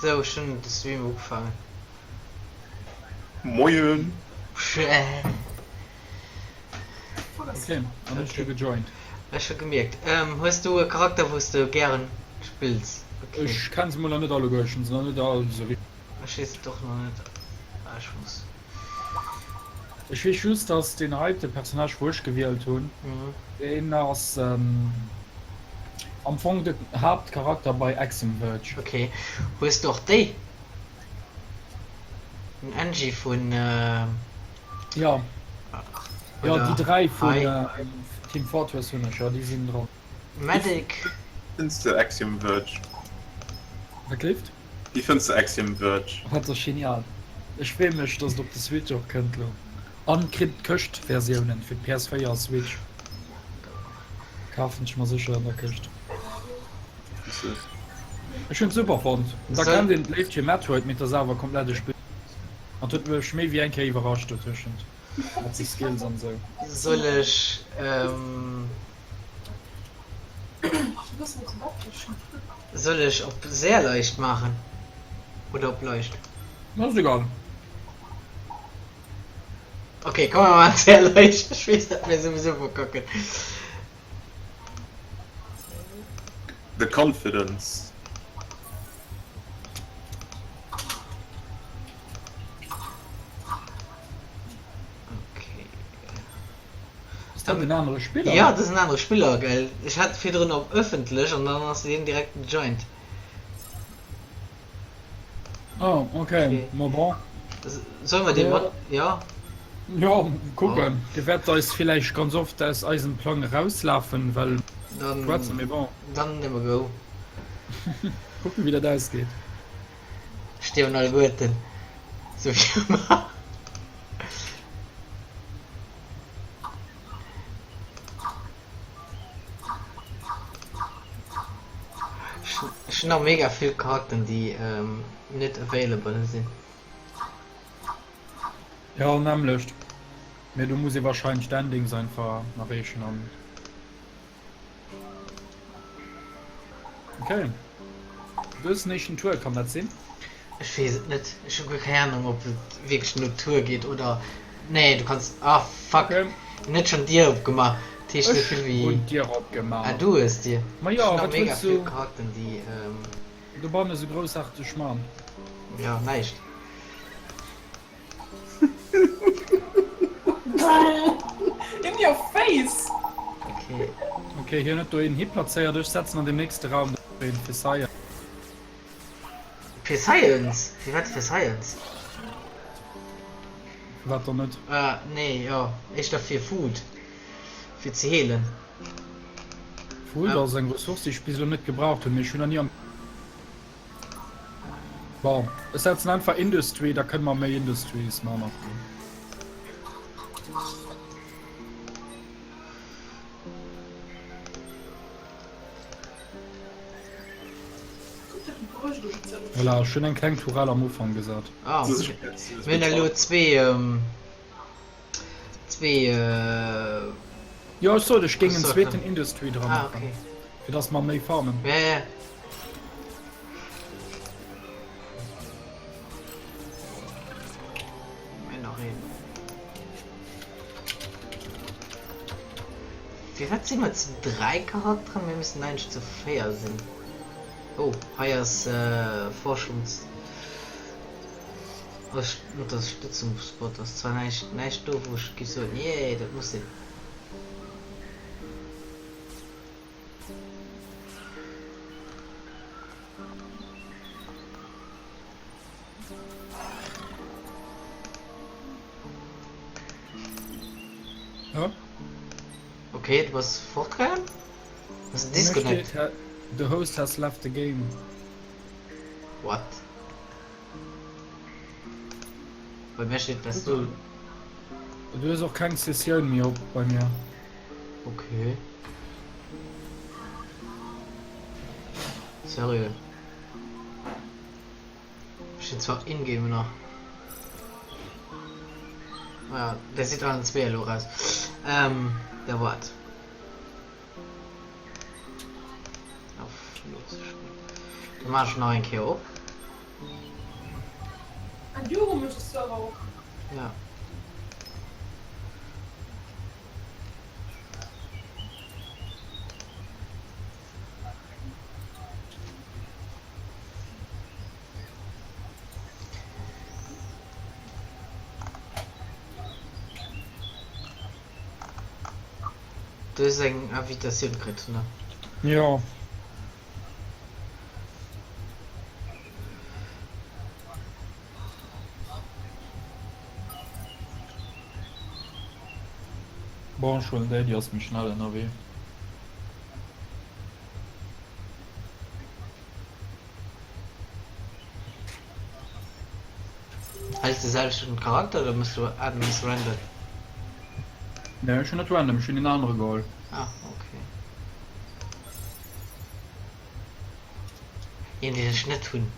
Sou, ech hunn de Stream ugefaangen. Moien! Ok, an ech hu gejoint. Ech hu gemierkt. Hues du e Charakter wous de gären spills? Ok. Ech kennen se mol nach net alleguer, ech hunn se nach net all esou richteg. Ech weess et och nach net. Ah ech muss. Ech weess just dass deen heite Personnage wou ech gewielt hunn, deen ass am Fong de Haaptcharakter bei Axiom Verge. Ok. Hues de och déi? Den Angie vun. Jo. Jo déi 3 vun Team Fortress hunn ech, jo déi sinn dran. Medic. Wéi fënns de Axiom Verge? Wat leeft? Wéi fënns de Axiom Verge? Dat ass genial. Ech free mech dass et op de Switch och kënnt lo. An kritt d'Këscht Versiounen fir d'PS4 a Switch. Kafen ech mer sécher an der Këscht. Ech hunn et super fonnt. Da kennt een d'Léift fir Metroid, mee et ass awer komplett e Spill an et huet mech méi wéi eng Kéier iwwerrascht dotëschent mat de Skills an esou. Soll ech Soll ech op sehr leicht maachen oder op leicht? Ass egal. Ok, komm mir maachen sehr leicht. Ech weess dat mir souwisou verkacken. The confidence. Okay. Ass dat en anere Spiller? Jo, dat ass en anere Spiller, gell. Ech hat virdrun op ëffentlech an dann ass deen direkt gejoint. Oh, okay, ma bon. Solle mer dee mat, jo? Jo, kucken. Dee wäert eis villäicht ganz oft aus eisem Plang erauslafen, well schwätzen, mee bon. Dann nëmme go. Kucken, wéi dat ausgeet. Stierwen alleguerten, sou wéi ëmmer. Ech hunn nach mega vill Charakteren déi net available sinn. Jo nämmlecht, mee do muss ee wahrscheinlech d'Endings einfach erreechen an. Okay. Du hues den éischten Tour, kann dat sinn? Ech weess et net. Ech hu guer keng Ahnung ob et wierklech no Tour geet oder. Nee, du kanns. Ah fuck, Okay. en huet schonn d'Dier opgemaach. Dat heescht Ech esou vill wéi. hunn d'Dier opgemaach. Ah du hues d'Dier. Ma Ech jo, hunn nach wat mega wëlls vill du Charakteren déi. dobannen esou groussaarteg man? Jo, näischt. In your face! Okay. Okay, hien huet do een hiplazéiert. Ech setzen an deem nächste Raum een fir Science. Fir Science? Firwat fir Science? Firwat dann net? Ah, nee, jo, éischter fir Food. Fir ze heelen. Food ass eng Ressource, déi ech bis elo net gebraucht hunn, mee ech hunn nach ni am. Bon, ech setzen einfach Industry, da kënne mer méi Industries man. Voilà, ech hunn eng kleng Tourelle am Ufank gesat. Ah, okay. Mir hunn elo zwee, ähm, zwee, äh. Jo, ech sot, ech géing en zweeten Industry dra maachen. Ah, okay. Fir dass mer méi farmen. Ja, ja. Firwat si mer zu 3 Charakteren? Mir missten eigentlech zu 4 sinn. Oh, hei ass Forschungs... Unterstützungsbot. Ass zwar näischt, näischt do wou ech géif soen, yay, dat muss sinn. Ja. Okay, du bass fortgaangen? Ass en Disconnect? The host has left the game. What? Bei mir steet dass du. Du hues och keng Sessioun méi op bei mir. Okay. Seriö? Ech sinn zwar in-game nach. Ah, der sieht allen zwee elo raus. Ähm, der wat. Da mach ech nach eng Kéier op. Enduro mécht de Server op. Ja. Du hues eng Invitatioun kritt, ne? Jo. Bon, ech huelen déi, déi ass méi schnell ënnerwee. Hells de selwechten Charakter oder muss du Admins random? Nee, ech hunn net random, ech hunn een anere geholl. Ah, okay. Een deen ech net hunn.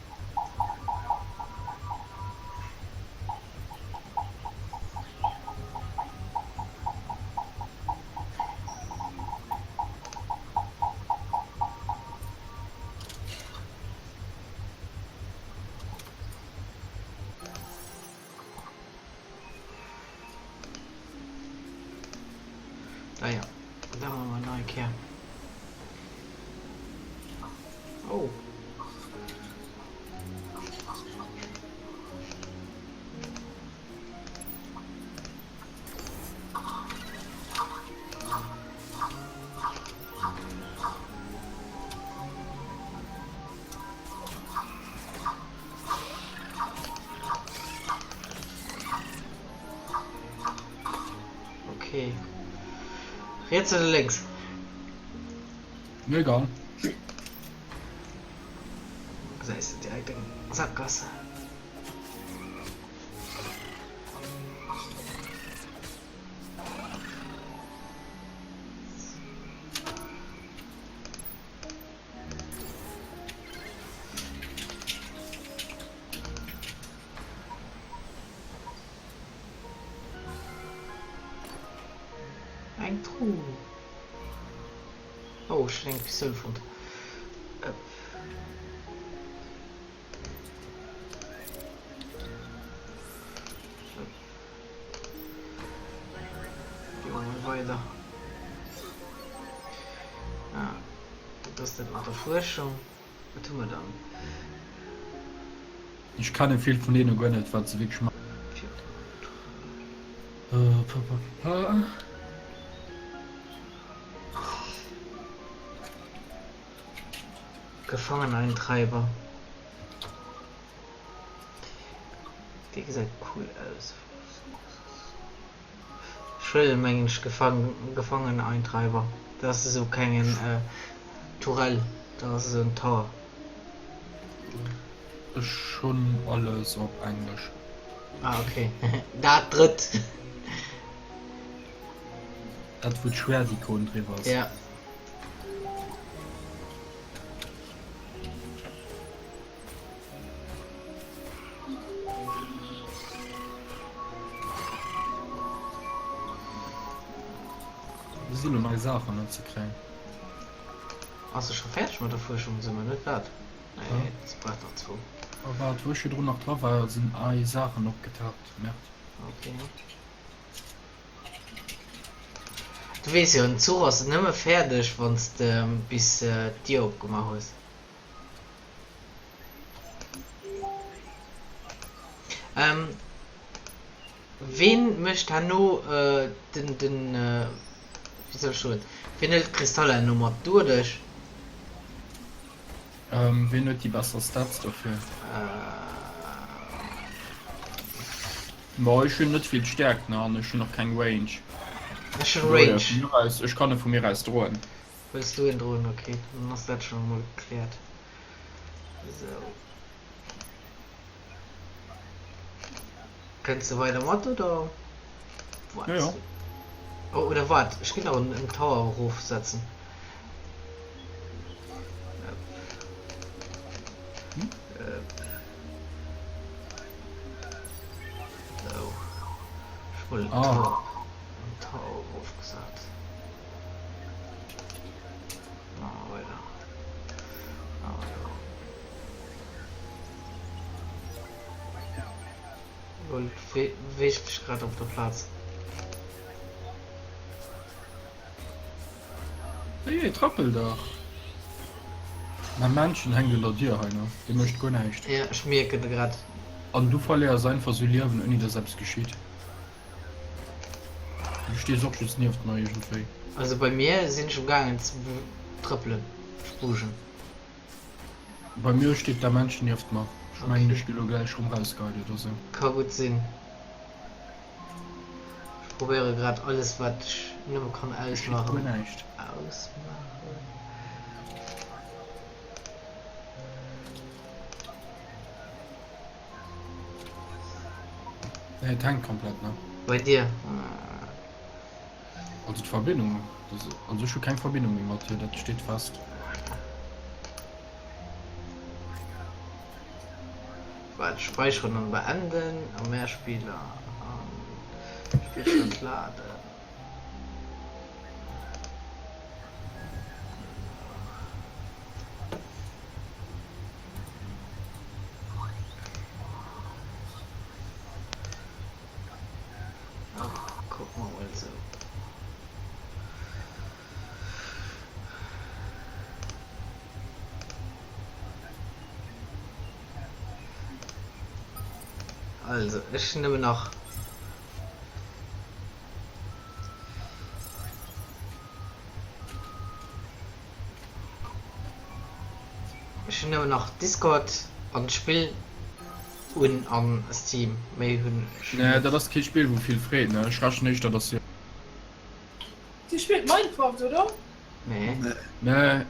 Ah ja, da maache mer nach eng Kéier. Oh. Okay. Riets oder lénks? Mir egal. Gesäis de direkt eng Sakgasse. Eng Truh. Oh, ech hunn eng Pistoul fonnt. Gi mer mol weider. Ah, dat ass dat mat der Fuerschung. Wat hu mer dann? Ech kenne vill vun deene guer net, wat se wierklech maachen. Gefangeneintreiber. Dee gesäit cool aus. Ech huelen mengen ech Gefangeneintreiber. Dat ass esou klengen Tourelle, dat ass esou en Tower. Ech hunn alles op Englesch. Ah ok, dat drëtt. Dat wou d'Schwäertikon driwwer ass. Ja. Do sinn elo nei Saachen net ze kréien. Ass se scho fäerdeg mat der Fuerschung? Se mer net wat? Nee, se brauch nach zwou. A waart, wou ech virdrun nach dra war, sinn nei Saachen opgetaucht. Merde. Okay. Du weess jo, en Zuch ass nëmme fäerdeg, wann s de bis d'Dier opgemaach hues. Ween mécht herno den, den, wéi soll ech soen, ween hëlt d'Kristaller herno mat, du oder ech? Ween huet déi besser Stats dofir? Boah, ech hunn net vill Stärkt ne an ech hunn och keng Range. Ech hunn Range. Ech kann e vu mir aus droen. Wëlls du en droen? Ok, dann ass dat schon emol gekläert. Sou. Kënns de weider mat oder Ja, ja. waart? Oh, oder waart, ech ginn nach en, en Tower erofsetzen. Hm? Sou. Ech huelen en Ah. Tower, en Tower erofgesat. Well et beweegt sech grad op der Plaz. Hey, trappel dach! Mäi Männchen hänkt un der Dier hei, ne? Dee mécht guer näischt. Ja, ech mierken et grad. An du verléiers einfach sou Liewen ouni dass eppes geschitt. Du stees och just nieft mer iergendwéi. Also bei mir sinn ech um gaangen ze trëppelen, ech bougen. Bei mir steet da Männchen nieft mer. Ech mengen ech gi lo gläich rëm rausgeheit oder sou. Ka gutt sinn. Ech probéiere grad alles wat ech nëmme kann Geschitt guer ausmaachen. näischt. Ausmaachen. Nee, et hänkt komplett, ne? Bei dir? Also d'Verbindung, also ech hu keng Verbindung méi mat hir, dat steet fest. Waart, speicheren an beenden a Mehrspieler an Spielstand laden. Kucke mer mol esou. Also, ech hunn nëmmen nach. Ech hunn nëmmen nach Discord an d'Spill un an Steam, méi hunn ech Nee, net. dat ass kee Spill wou vill freet ne, ech rechnen éischter dass se. Dir spillt Minecraft oder? Nee. Nee,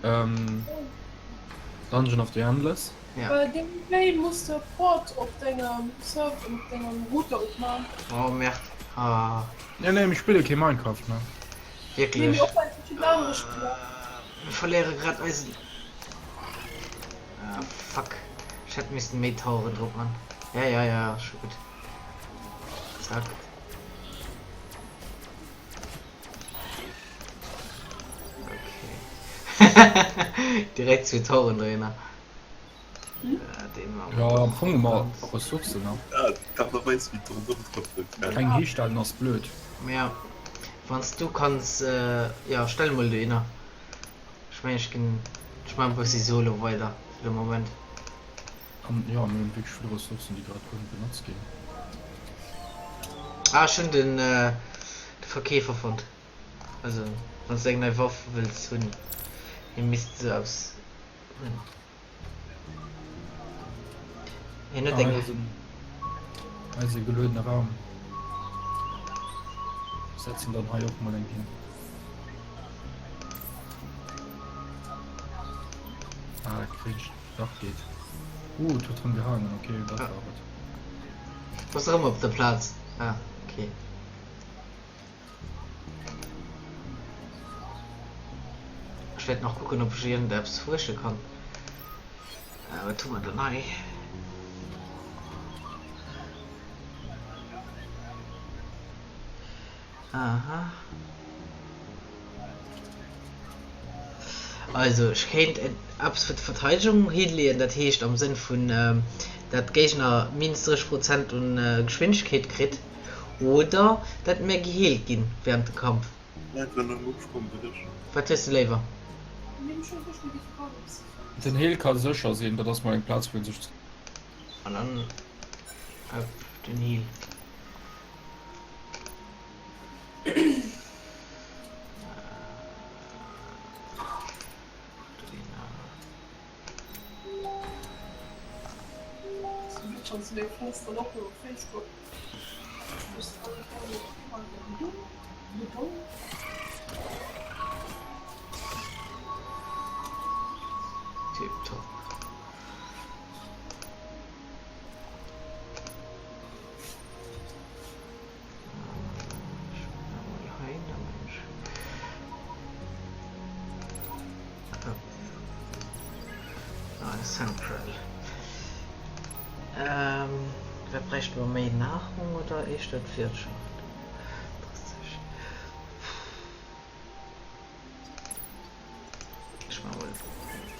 Dungeon of the Endless. Ja. Well deen wéi muss de Port op dengem Server, op dengem Router opman. Oh Merde, ah. Nee nee, mir spille kee Minecraft ne. Wierklech? Nee, mee och bei verschidden anere Spiller. Mir verléiere grad eisen. Ah fuck, ech hätt missten méi Taueren drop man. Ja ja ja, ass scho gutt. Zack. Okay. Direkt zwee Taueren dohinner. Ja, am Fong hu mer Ressourcen, ne? Ja, d'Aart a Weis wéi d'Ronderëm trëppelt, gell? Keng histellen ass blöd. Ja, wanns du kanns, jo stell mol dohinner. Ech mengen ech ginn, ech man e bëssi solo weider fir de Moment. An jo, mir hunn wierklech vill Ressourcen déi grad guer net benotzt ginn. Ah ech hunn den de Verkeefer fonnt. Also wanns du eng nei Waff wëlls hunn, hie misst esou eppes hunn. Hien huet eng. Hei ass e geluedene Raum. Ech setzen dann hei och mol eng hin. Ah, cringe. Dach geet. Uh, et huet rëm gehaangen. Ok, dat war et. Bass erëm op der Plaz? Ah, ok. Ech wäert nach kucken, ob ech iergendeppes fuersche kann. Wat hu mer dann hei? Aha. Also ech kéint eppes fir d'Verteidegung hinleeën, dat heescht am Sënn vun, dat d'Géigner minus 30 Prozent un Geschwindegkeet kritt. Oder dat mir geheelt ginn während dem Kampf. Wat hues de léiwer? Den Heal ka sécher sinn, dat ass mol eng Plaz wou een sech. An dann op den Heal. Tiptop. Central. Ähm, wat bräichte mer méi, Nahrung oder éischter d'Wirtschaft? 30. Ech maache mol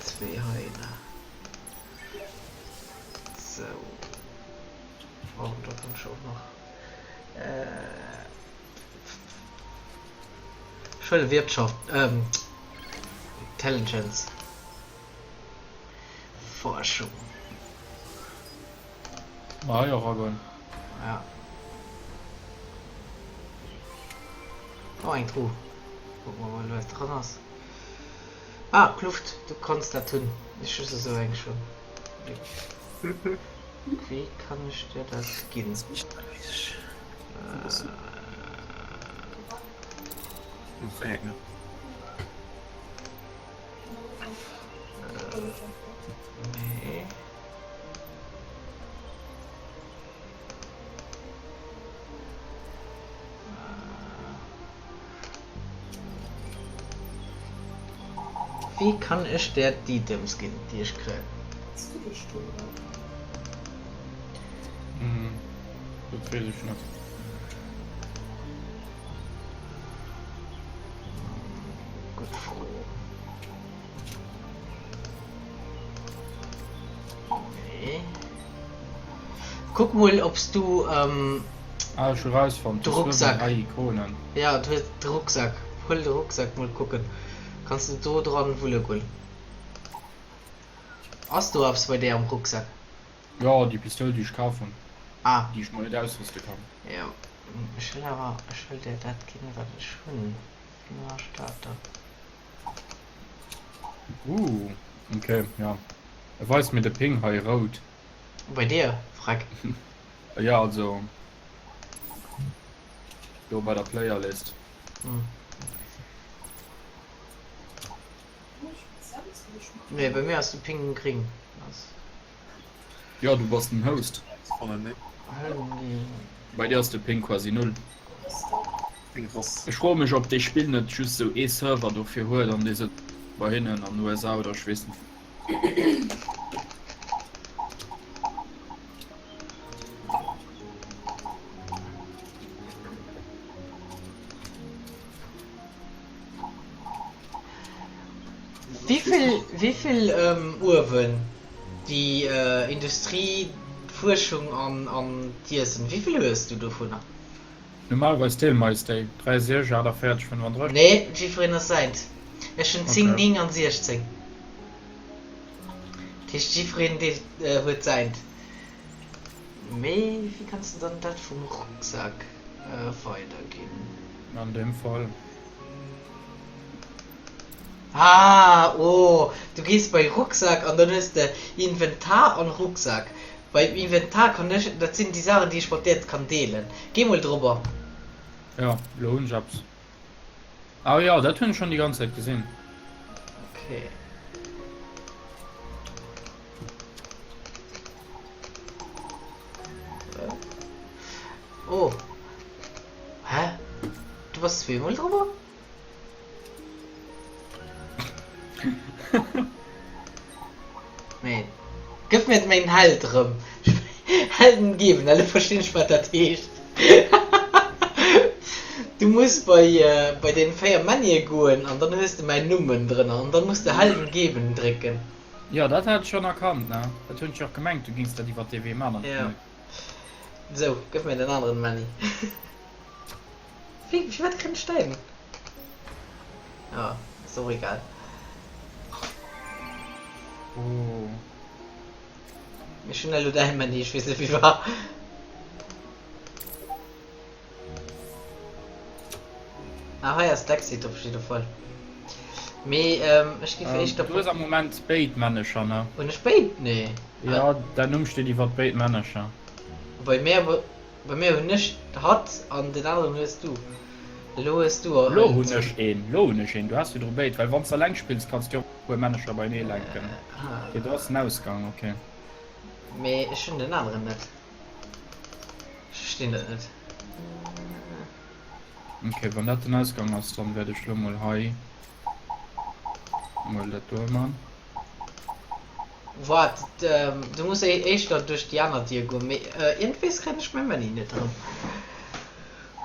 zwee hei. Sou. Oh, do kann ech och nach. Ech huele Wirtschaft, Intelligence, Forschung. Ma hei och agoen. Ja. Oh, eng Truh. Kucke mer mol, wat dran ass. Ah, Kluft, du kanns dat hunn. Ech hu esou eng schonn. Wéi kann ech dir dat ginn? Nee. Wéi kann ech der d'Items ginn, déi ech kréien? Dat weess ech net. Gutt Fro. Nee. Kuck mol obs du ähm, Ah, ech hu rausfonnt, de du hues Rucksack. dräi Ikonen. Ja, du hues de Rucksack. Huel de Rucksack mol kucken. Kanns du do dran wulle goen? Ass do eppes bei där am Rucksack? Jo, déi Pistoul déi ech kaf hunn, Ah. déi ech mol net ausrüste kann. Jo, ech wëll awer, ech wëll där dat ginn wat ech hunn. Wéi maach ech dat dann? Ooh, ok, ja. E weist mir de Ping hei rout. Bei dir? Freck. Ja, also do bei der Playerlist. Hm. Nee, bei mir ass de Ping gring. Jo, du bass den Host. Bei dir ass de Ping quasi null. Ech froe mech ob dee Spill net just sou ee Server dofir huet an dee sëtzt bei hinnen an USA oder ech weess net wou. Wéivill, wéivill Uewen déi Industrie, d'Fuerschung an an d'Iessen, wéivill hues du dovunner? Normalerweis deele mer eis déi, 3, 6, 48, 35. Nee, jiddwereen ass säint. Ech hunn 10, Okay. 9 an 16. Dat heescht jiddwereen deelt, huet säint. Mee wéi kanns de dann dat vum Rucksak weiderginn? An deem Fall. Ah, oh, du gees bei Rucksak an dann hues de Inventar an Rucksak. Beim Inventar kann ech, dat sinn déi Saachen déi ech mat där kann deelen. Géi mol drobber. Jo, lo hunn ech eppes. Ah jo, dat hunn ech schonn déi ganz Zäit gesinn. Okay. Oh. Hä? Du bass zweemol drobber? Nee. Gëff mir mäin Held erëm. Helden geben, elo verstinn ech wat dat heescht. Du muss bei bei den 4 Menüe goen an dann hues de mäin Numm ënnendrënner an dann muss de Helden geben drécken. Jo, dat hat ech schonn erkannt, ne? Dat hunn ech och gemengt, du gings dat iwwer dee Wee man an. Jo. Sou, gëff mir den aneren Menu. Wéi, firwat kréien ech däin? Ah, ass och egal. Oh. Ech hunn elo däin Menu, ech weess net wéi war. Ah, hei ass d'Exit op jidde Fall. Mee ähm, ech gi fir éischter. Du hues am Moment béid Männecher, ne? Hunn ech béid? Nee. Jo, däin Numm steet iwwert béid Männecher. Bei mär. Bei mir hunn ech hatt an den aneren hues du. Elo hues du Lo hunn ech een, lo hunn ech een. Du has virdru béid, well wann s de eleng spills kanns de och e puer Männecher beienee lenken. Ok, do ass den Ausgang, ok. Mee ech hunn den aneren net. Ech verstinn dat net. Ok, wann dat den Ausgang ass, dann wäert ech lo mol hei mol dat do man. Waart, du muss éischter duerch déi aner Dier goen, mee iergendwees kréien ech mäi Männi net erëm.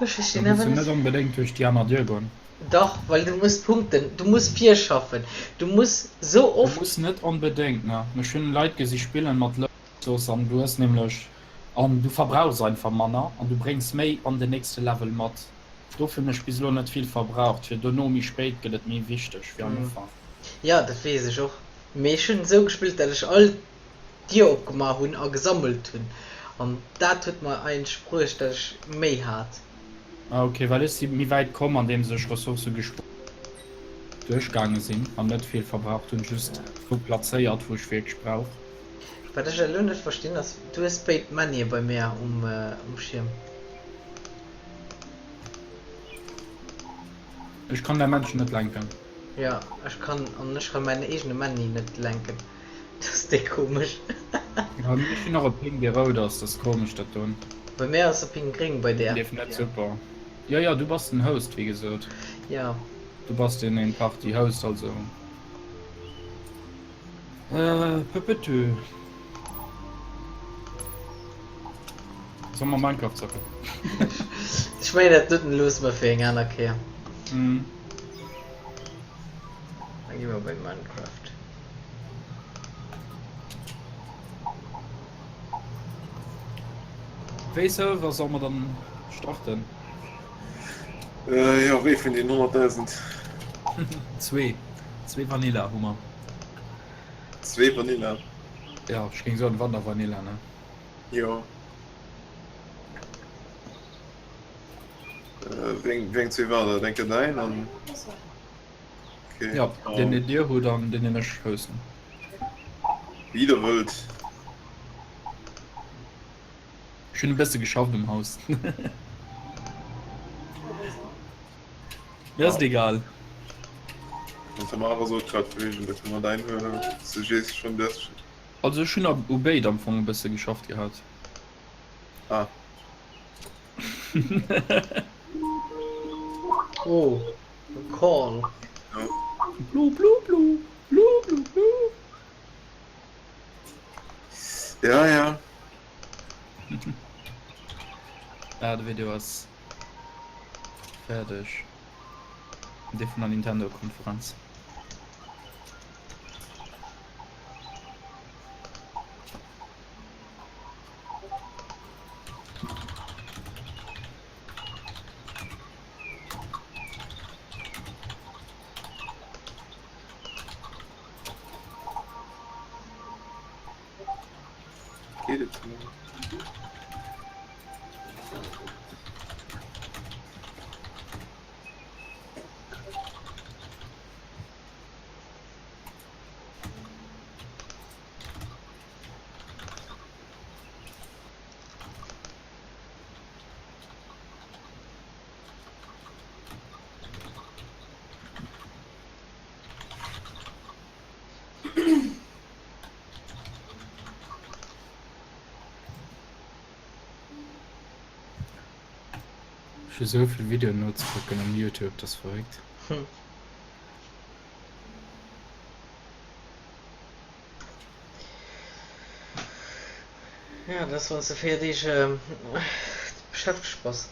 Ech verstinn Du muss awer jo net. net onbedéngt duerch déi aner Dier goen. Dach, well du muss Punkten, du muss virschaffen, du muss sou Du oft. muss net onbedéngt, ne? Ech hunn Leit gesi spillen mat Lëscht an du hues nämlech. An du verbrauchs einfach manner an du bréngs méi an den nächste Level mat. Dofir hunn ech bis elo net vill verbraucht, fir dono méi spéit gëtt et méi wichteg wéi am Ufank. Jo, dat weess ech och. Mee ech hunn esou gespillt, dat ech all Dier opgemaach hunn a gesammelt hunn. An dat huet mer eigentlech bruecht, dat ech méi hat. Ah ok, well ech si méi wäit komm andeems ech Ressourcë gespuert duerchgaange sinn an net vill verbraucht hunn, just wou plazéiert wou ech wierklech brauch. Wat ech elo net verstinn ass, du hues béid Menüe bei mär um Schierm. Ech kann däi Männchen net lenken. Jo, ech kann, an ech kann mäin eegene Männi net lenken. Dat ass déck komesch. Jo, mee ech hunn och e Ping dee rout ass, dat ass komesch dat doen. Bei mär ass de Ping gréng, bei där? Leeft net super. Jo, jo, du bass den Host, wéi gesot. Jo. Du bass deen een Party Host, also. Pöpötö. Solle mer Minecraft zocken? Ech mengen dat doten loosse mer fir eng aner Kéier. Mhm. Da gi mer bei Minecraft. Wéi Server solle mer dann starten? Äh, jo, wéi vun den 100.000? Zwee. Zwee Vanilla hu mer. Zwee Vanilla? Ja, ech géing soen Wander Vanilla, ne? Jo. Äh, wéi eng zwee war dat? Enker däin an. Okay. Ja, deen deen dir hutt an deen deen ech hosten. Wéi der wëllt. Ech hunn e bësse geschafft um Haus. Mir ass et egal. Den Tamara sot grad wéi dat mer däin huelen. Sujet schon dës. Also ech hunn u béid am Fong e bësse geschafft gehat. Ah. Oh, e Call. Blu blu blu blu blu blu. Ja, ja. Ah, de Video ass fäerdeg. Dee vun der Nintendo-Konferenz. Geet et elo? Ech hu sou vill Videoen nozekucken um Youtube, dat ass verréckt. Ja, dat ass wann s de 4 Deeg beschäftegt bass.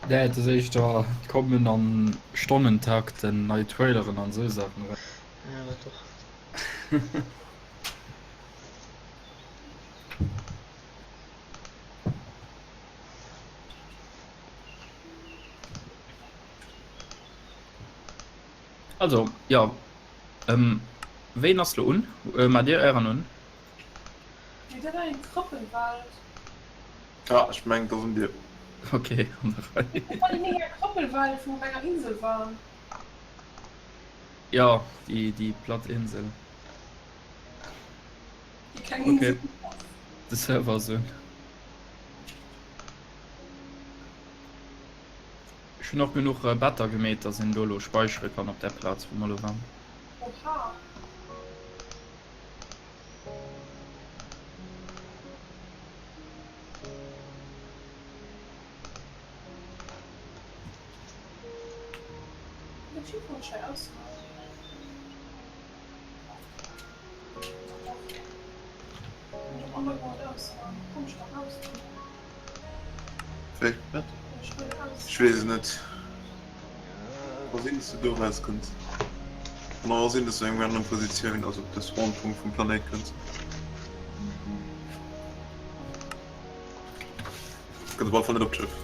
Nee, et ass éischter, et kommen am Stonnentakt nei Traileren an esou Saachen eraus. Ja, dat och. Also, jo, ween ass lo un? Maacht dir ären un? Mee dat war eng Krëppelwelt. Ah, ech mengen et ass un dir. Ok, an der Rei. Dat war déi mega Krëppelwelt, wou op enger Insel war. Jo, déi, déi platt Insel. Déi kleng Insel. Ok, de Server ass un. Ech hunn och genuch Better gemeet, dass een do elo speichere kann op där Plaz, wou mer elo waren. Oha. Wéi? Wat? Ech weess et net. Ka sinn, dass du do eraus kënns. Kann awer och sinn, dass du eng random Positioun, also op de Spawnpunkt vum Planéit kënns. Kënnt op alle Fall net op d'Schëff.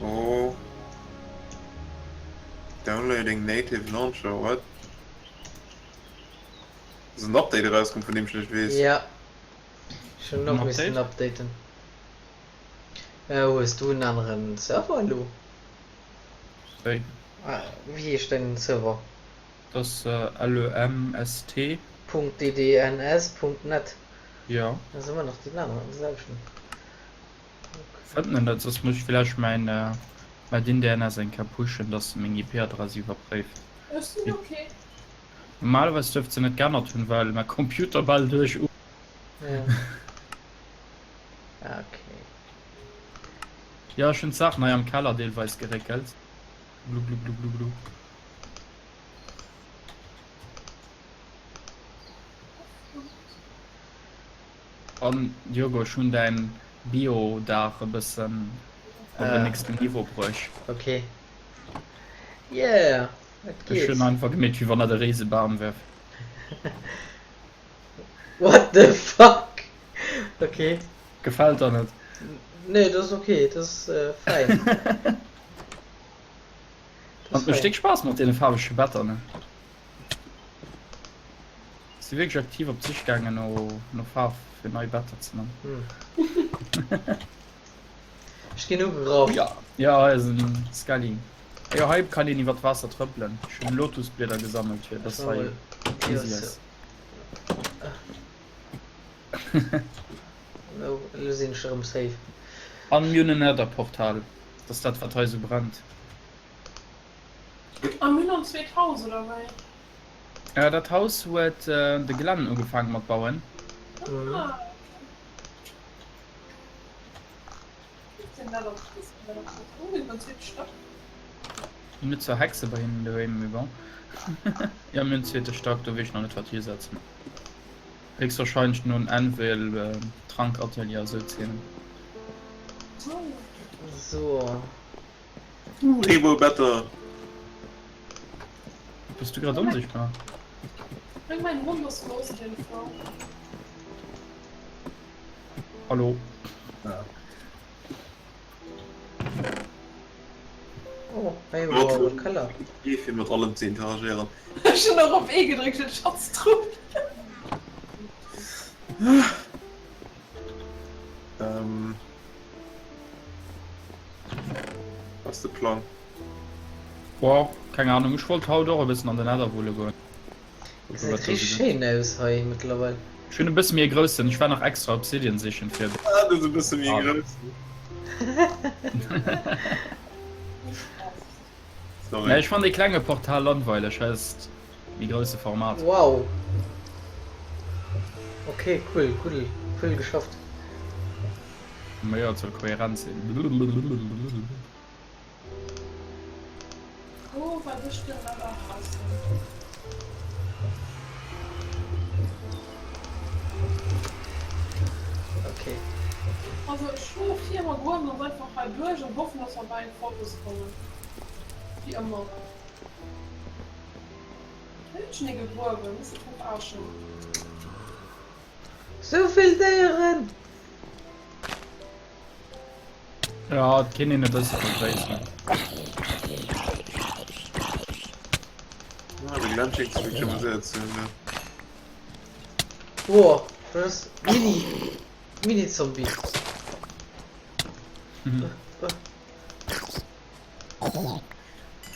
Oh. Downloading native launcher, what? Ass en Update erauskomm vun deem ech näischt weess? Ja. Ech hunn och missen updaten. Hues du en aneren Server elo? Wéi? Wéi heescht däin Server? Dat ass LEMST. Punkt ddns Punkt net. Jo. Dat ass ëmmer nach deen aneren, de selwechten. Fënnt en net, soss muss ech villäicht mäin mäin DNS eng Kéier pushen, dass e meng IP-Adress iwwerpréift. Ech sinn ok. Normalerweis duerft se net geännert hunn, well mäi Computer bal duerch u. Ja. Ok. Jo, ech hunn d'Saachen hei am Keller deelweis geréckelt. Glugluglugluglu. An Diogo, ech hunn däin Bio-Daach e bëssen op en nächsten Niveau bruecht. Ok. Yeah, et Ech geet. hunn einfach gemeet, wéi wann dat e Réisebam wär. What the fuck? Ok. Gefält der net? Nee, dat ass ok, dat ass fäin. An et mécht déck Spaass mat deene faarwege Better, ne? Si wierklech aktiv op d'Sich gaangen no no Faarf fir nei Better ze man. Ech ginn ugegraff. Ja, ja hei ass en Skelly. Jo hei kann een iwwer d'Waasser trëppelen. Ech hunn Lotusblieder gesammelt fir dass hei easy ass. Elo sinn ech erëm safe. An mir hunn en Netherportal. Dat ass dat wat hei sou brennt. A mir hunn en zweet Haus oder wéi? Dat Haus huet de Glenn ugefaangen mat bauen. Ah, okay. Net zwar Hexe bei hinnen doheem, mee bon. Jo, mir hunn zweete Stack, do weess ech nach net wat hisetzen. Héchstwahrscheinlech no en Anvil, Trankatelier a sou Zeenen. So. Rainbow Better. Bass du grad onsichtbar? Bréng mäin Hond ass los op jeden Fall. Hallo. Oh, hei hu mer e Keller. E fir mat allem ze interagéieren. Ech hunn och op E gedréckt fir d'Schatztruh. Ähm. Was ass de Plang? Boah, keng Ahnung, ech wollt haut och e bëssen an den Nether wulle goen. Gesäit richteg schéin aus hei mëttlerweil. Ech hunn e bësse méi e groussen, ech war nach extra Obsidian sichen fir. Ah, du hues e bësse méi e groussen. Sorry. Nee, ech fannen dee klenge Portal langweileg, hei ass méi grousse Format. Wow! Ok, cool, cool, cool geschafft. Ma jo, et soll kohärent sinn. Oh, wat ech den awer hassen. Okay. Also ech schloe vir mer gruewen ons einfach hei duerch an hoffen dass mer bei eng Fortress kommen. Wéi ëmmer. Hei hunn ech schon ee gegruewen, muss ech verarschen. Souvill Déieren! Ja, et kéint een e bësse vergréisseren. Ah, de Glenn schéngt sech wierklech amuséiert ze hunn, ne? Boah, dat ass Mini, Mini-Zombie.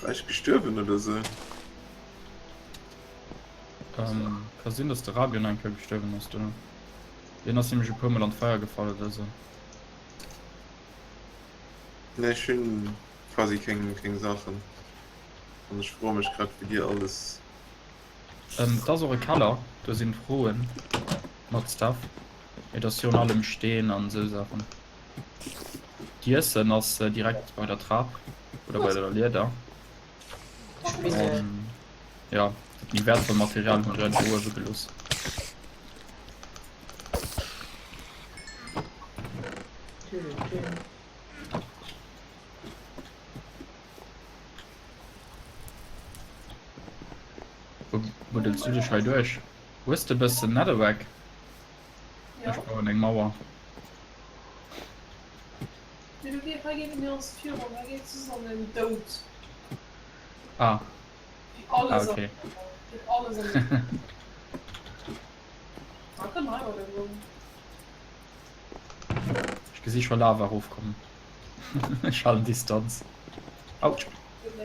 Vläicht gestuerwen oder sou? Ähm, ka sinn, dass de Rabion eng Kéier gestuerwen ass dono. Deen ass nämlech e puer mol an d'Feier gefall oder sou. Nee, ech hunn quasi keng, keng Saachen. An ech froe mech grad, wéi dir alles. Ähm, et ass och e Keller, do sinn Froen mat Stuff. Mee et ass virun allem Steen an esou Saachen. D'Iessen ass direkt bei der Trap oder bei der Lieder. Spinne. An ja, dat méi wäertvoll Material hunn ech einfach uewe gelooss. Wou buddels du dech hei duerch? Hues de bëssen Netherrack? Ja. Ech bauen eng Mauer. Mee do geet, hei geet et mir ons virun, hei geet et just an den Doud. Ah. Wéi alles Ah, okay. an, geet alles an den Doud. Ah, kënn hei bei der Blumm. Ech gesi scho Lava erofkommen. Ech halen Distanz. Autsch. Hutt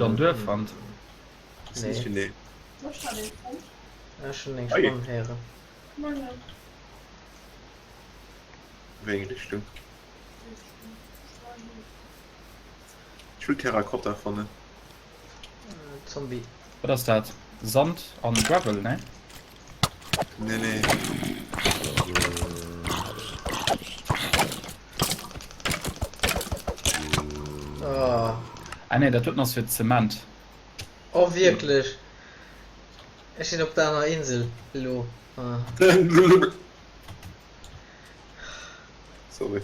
der en Duerf fonnt? Nee. Ech hunn eng Spann héieren. Wéi eng Richtung? Ech wëll Terrakotta fannen. Zombie. Wat ass dat? Sand an Gravel, ne? Nee, nee. Ah. Ah nee, dat doten ass fir Zement. Oh wierklech? Ech sinn op der aner Insel elo. Ah. Sorry.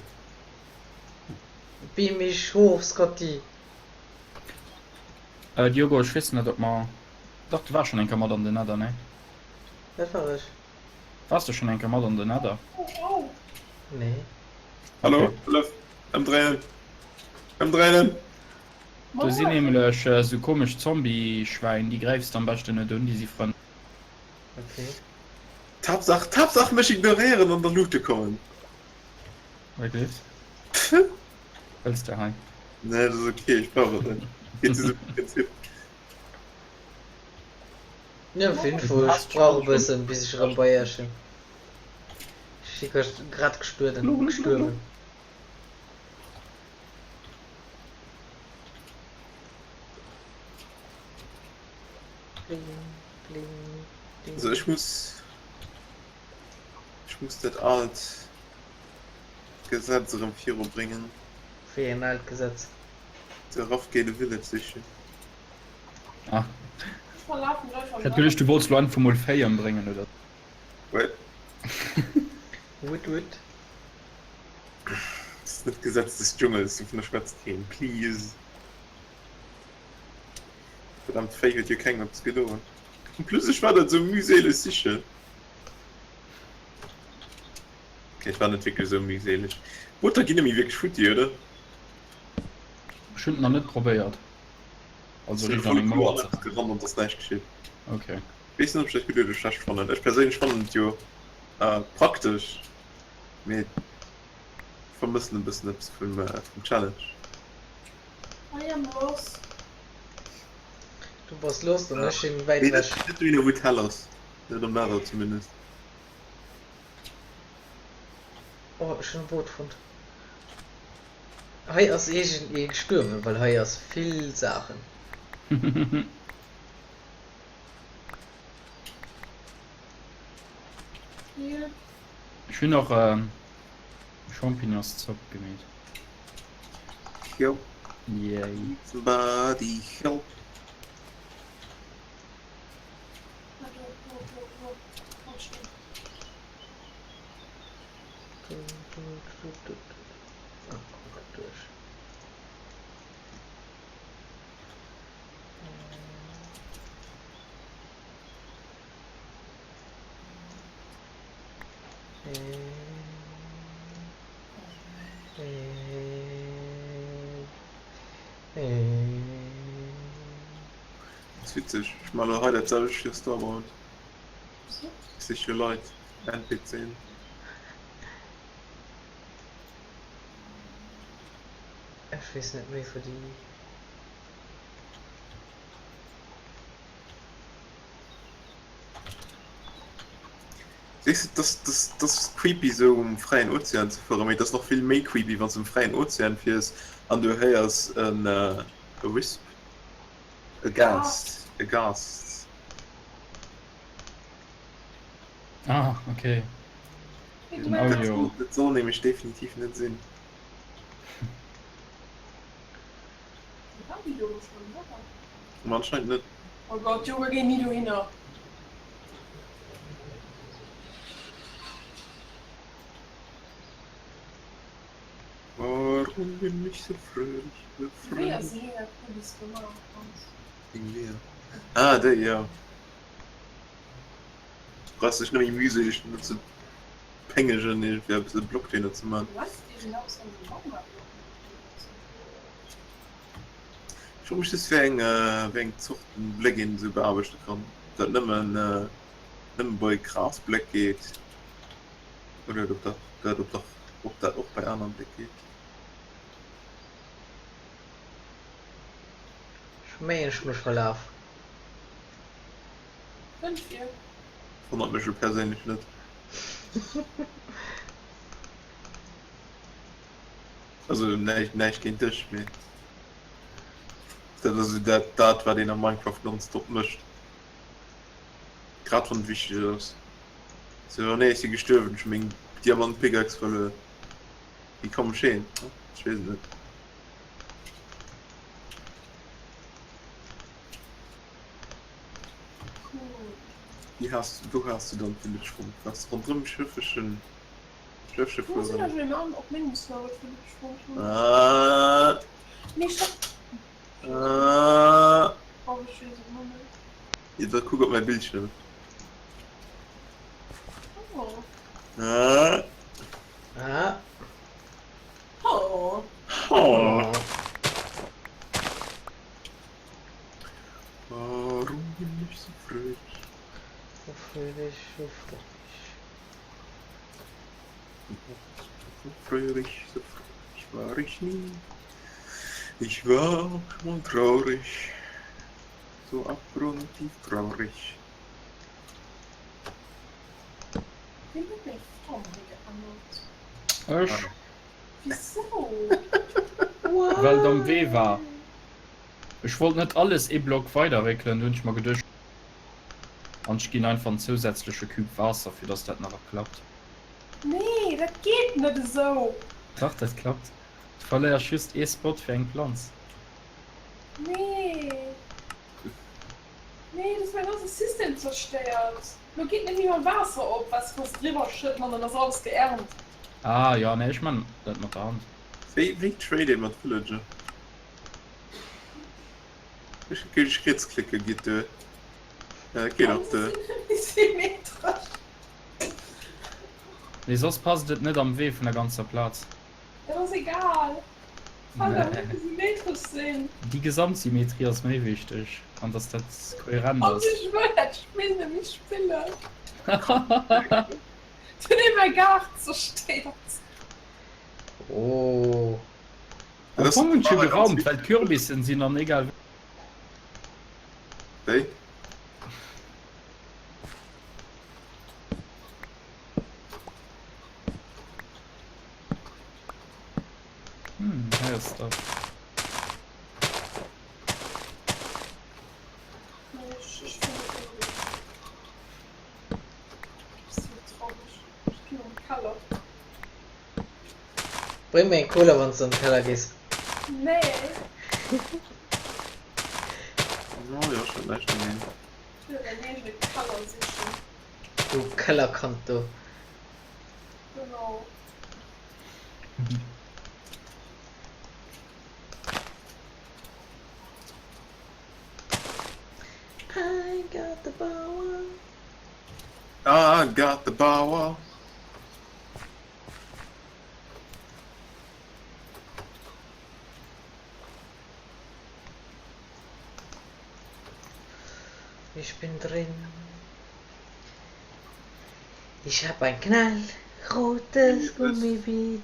Beam mech hoch, Scotty! Diogo, ech weess net op mer, dach du waars schon eng Kéier mat an den Nether, nee? Dat war ech. Waars du schon eng Kéier mat an den Nether? Nee. Hallo, Hëllef! Ëmdréinen! Ëmdréinen! Do sinn nämlech esou komesch Zombie-Schwäin, déi gräifs de am beschten net un, déi si frëndlech. Okay. D'Haaptsaach, d'Haaptsaach mech ignoréieren an der Luute kommen. Wat gleefs? Wëlls de hei? Nee, dat ass ok, ech brauch et net. Geet just ëm Prinzip. Ja, op jeden Fall, ech brauch e bëssen, bis ech erëm bei iech sinn. Ech si grad gestuerwen. Gestuerwen. Bling, bling, bling. Also ech muss. Ech muss dat aalt Gesetz erëm virubréngen. Wéi een aalt Gesetz? De Raff geet e Village sichen. Ah. Ech hat geduecht du wollts lo einfach mol Véi ëmbréngen oder. What? Wut wut. Dat ass net d'Gesetz des Dschungels, dovunner schwätzt keen. Please. Verdammt Véi huet jo kengem eppes gedoen. En plus ech war dat esou mühseleg sichen. Okay, et war net wierklech esou mühseleg. Booter ginn nemmi wierklech futti, oder? Ech hunn et nach net probéiert. Also Sinn riicht an voll eng cool Mauer an ze eppes gerannt an et ass näischt geschitt. Okay. Weess net ob ech dat gutt oder schlecht fannen. Ech perséinlech fannen et jo praktesch, mee ech vermëssen e bëssen eppes vum Challenge. I am lost. Du bass lost an ech sinn wäit Mee ewech. net dohinner wou d'Hell ass. Net am Nether zumindest. Oh, ech hunn e Boot fonnt. Hei ass iergend ee gestuerwen, well hei ass vill Saachen. Ech hunn och Champignonszopp gemeet. Help. Yay. Somebody help. Ass witzeg, ech man elo hei dat selwecht fir Starbound. Ech siche Leit, NPCen. Ech weess net méi wou déi. Weess de, dass, dass, dass ass creepy sou um fräien Ozean ze fueren, mee et ass nach vill méi creepy wann s de um fräien Ozean fiers an du héiers en e Wisp, e Ghast, e Ghast. Ah, okay. Den Audio. Dat soll nämlech definitiv net sinn. Ma anscheinend net. Oh Gott, Junge, geh nie dohinner. Warum bin ich so fröhlich, so Wéi ass fröhlich? Lea Kürbis gemaach Hans? Eng Lea. Ah, déi, jo. Brauchst dech net méi mühselig no ze péngegen, iergendwéi eppes e Blockdeener ze man. Weist iergendeppes an dem Baumaart nach net benotzt? Ech froe mech just wéi eng wéi eng Zorten Bléck een esou beaarbechte kann. Ob dat nëmmen nëmme bei Grasbléck geet oder ob dat dat ob dat ob dat och bei anere Bléck geet. Ech mengen ech hu mech verlaf. Wënsch dir. Wonnert mech lo perséinlech net. Also näischt näischt géint dech, mee dat ass esou dat dat wat een a Minecraft nonstop mécht. Grad wann et wichteg ass. Sou, oh nee ech si gestuerwen, ech hu meng Diamant Pickaxe verluer. Wéi komm ech heem? Ech weess et net. Wéi has wou has du dann d'Village fonnt? Waars de ronderëm Schëffechen Schëffche Wo sinn fueren? ech elo an op mengem Server d'Village fonnt hunn? Ah, Nee, stopp! ah. Oh, ech weess et net méi. Jo, da kuck op mäi Bildschirm. Oh. Ah. Ah. Oh. Oh. Warum bin ich so fröhlich? So fröhlich, so fröhlich. So fröhlich, so fröhlich war ich nie. Ich war auch schon mal traurig. So abgrundtief traurig. Wien huet meng Form hei geännert? Ech. Wisou? Well et am Wee war. Ech wollt net alles ee Block weider réckelen, du hunn ech mer geduecht an ech ginn einfach en zousätzleche Cube Waasser fir dass dat nach klappt. Nee, dat geet net esou! Dach dat klappt, du verléiers just ee Spot fir eng Planz. Nee, nee, du hues mäi ganze System zerstéiert. Lo geet net méi mam Waasser op, well s du kanns driwwer schëdden an dann ass alles geernt. Ah jo, nee ech man dat mat der Hand. Wéi wéi trade ee mat Villager? Ech ech rietsklicke geet duer. Ja, dat geet och duer. Symmetresch. Nee soss passt et net am Wee vun der ganzer Plaz. Dat ass egal. Felder musse symmetresch sinn. Déi Gesamtsymmetrie ass méi wichteg an dass dat kohärent An ass. ech wëll dat Spill net méi spillen. Hunn ee mäi Gaart zerstéiert. Oh. Am Fong hunn ech jo geraumt, well d'Kürbissen sinn an egal wéi. Wéi? Hm, hei ass Stuff. Bréng mir eng Cola wanns de an de Keller gees. Nee. Oh jo, ech hat näischt dogéint. Ech wëll mäin eegene Keller sichen. Du Kellerkand du. Genau. I got the power. I got the power. Ich bin drin. Ich hab ein knallrotes Gummibeet.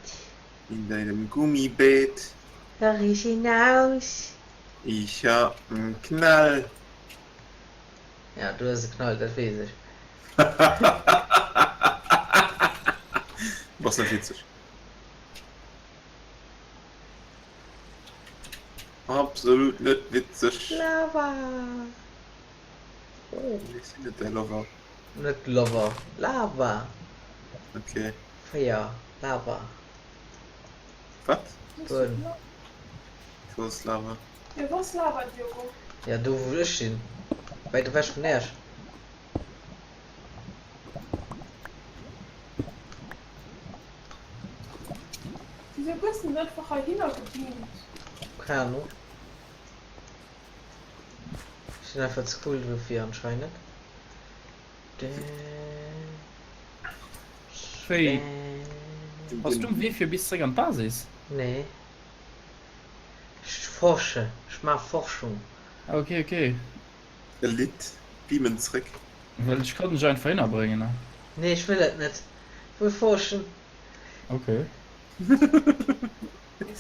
In deinem Gummibeet. Doch ich hinaus. Ich hab en Knall. Ja, du hues e Knall, dat weess ech. Bass net witzeg. Absolut net witzeg. Lava! Oh. Ech sinn net däi Lover. Net Lover, Lava! Okay. Féier, Lava. Wat? Buedem. Wou ass Lava? Jo, wou ass Lava, Diogo? Ja, do wou ech sinn. Wäit ewech vun Äerch. Wisou gëss de net einfach heihinner gebeamt? Keng Ahnung. Ech sinn einfach ze cool dofir anscheinend. Wéi? Bass du um Wee fir bis zréck an d'Basis? Nee. Ech forsche. Ech maache Forschung. Ah ok, ok. E Lidd, Beamen zréck. Well ech kann dech einfach hinnerbréngen, ne? Nee, ech wëll et net. Ech wëll forschen. Ok. Weess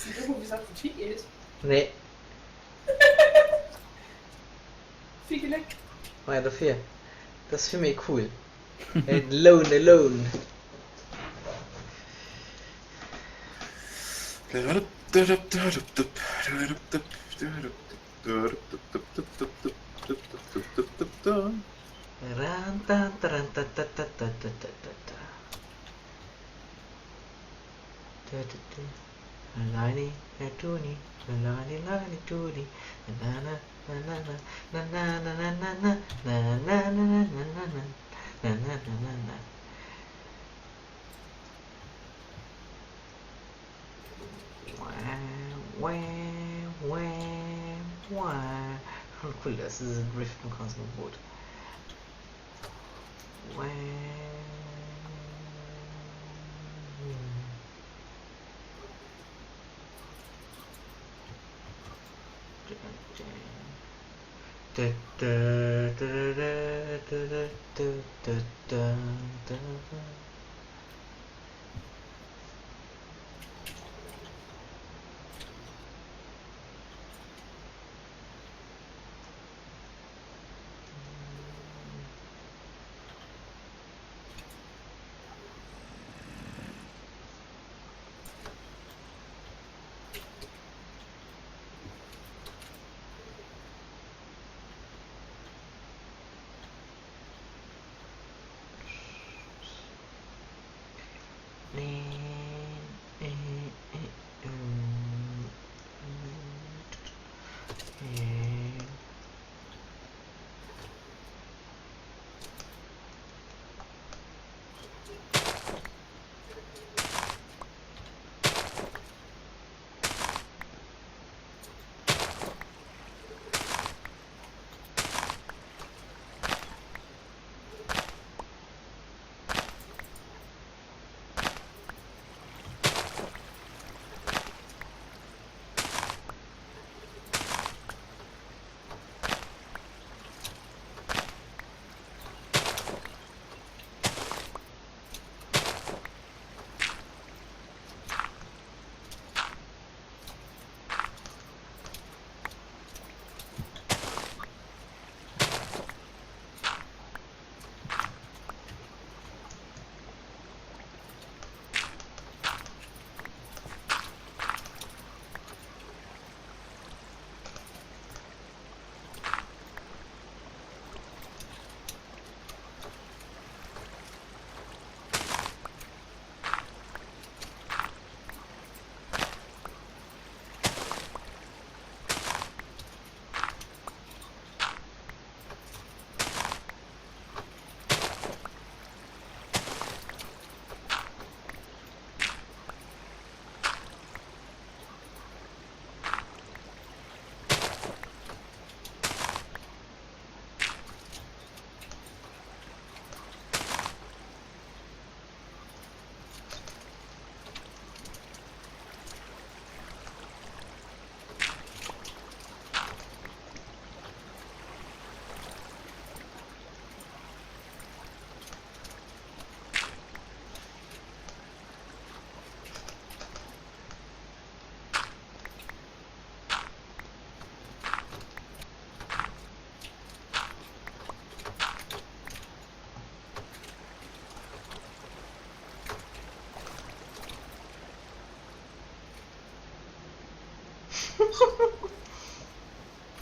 de do wou dat wou higeet? Nee. Vill Gléck. Maja dofir, dat ass vill méi cool. Lone alone. Cool, dass du so driften kannst mit dem Boot.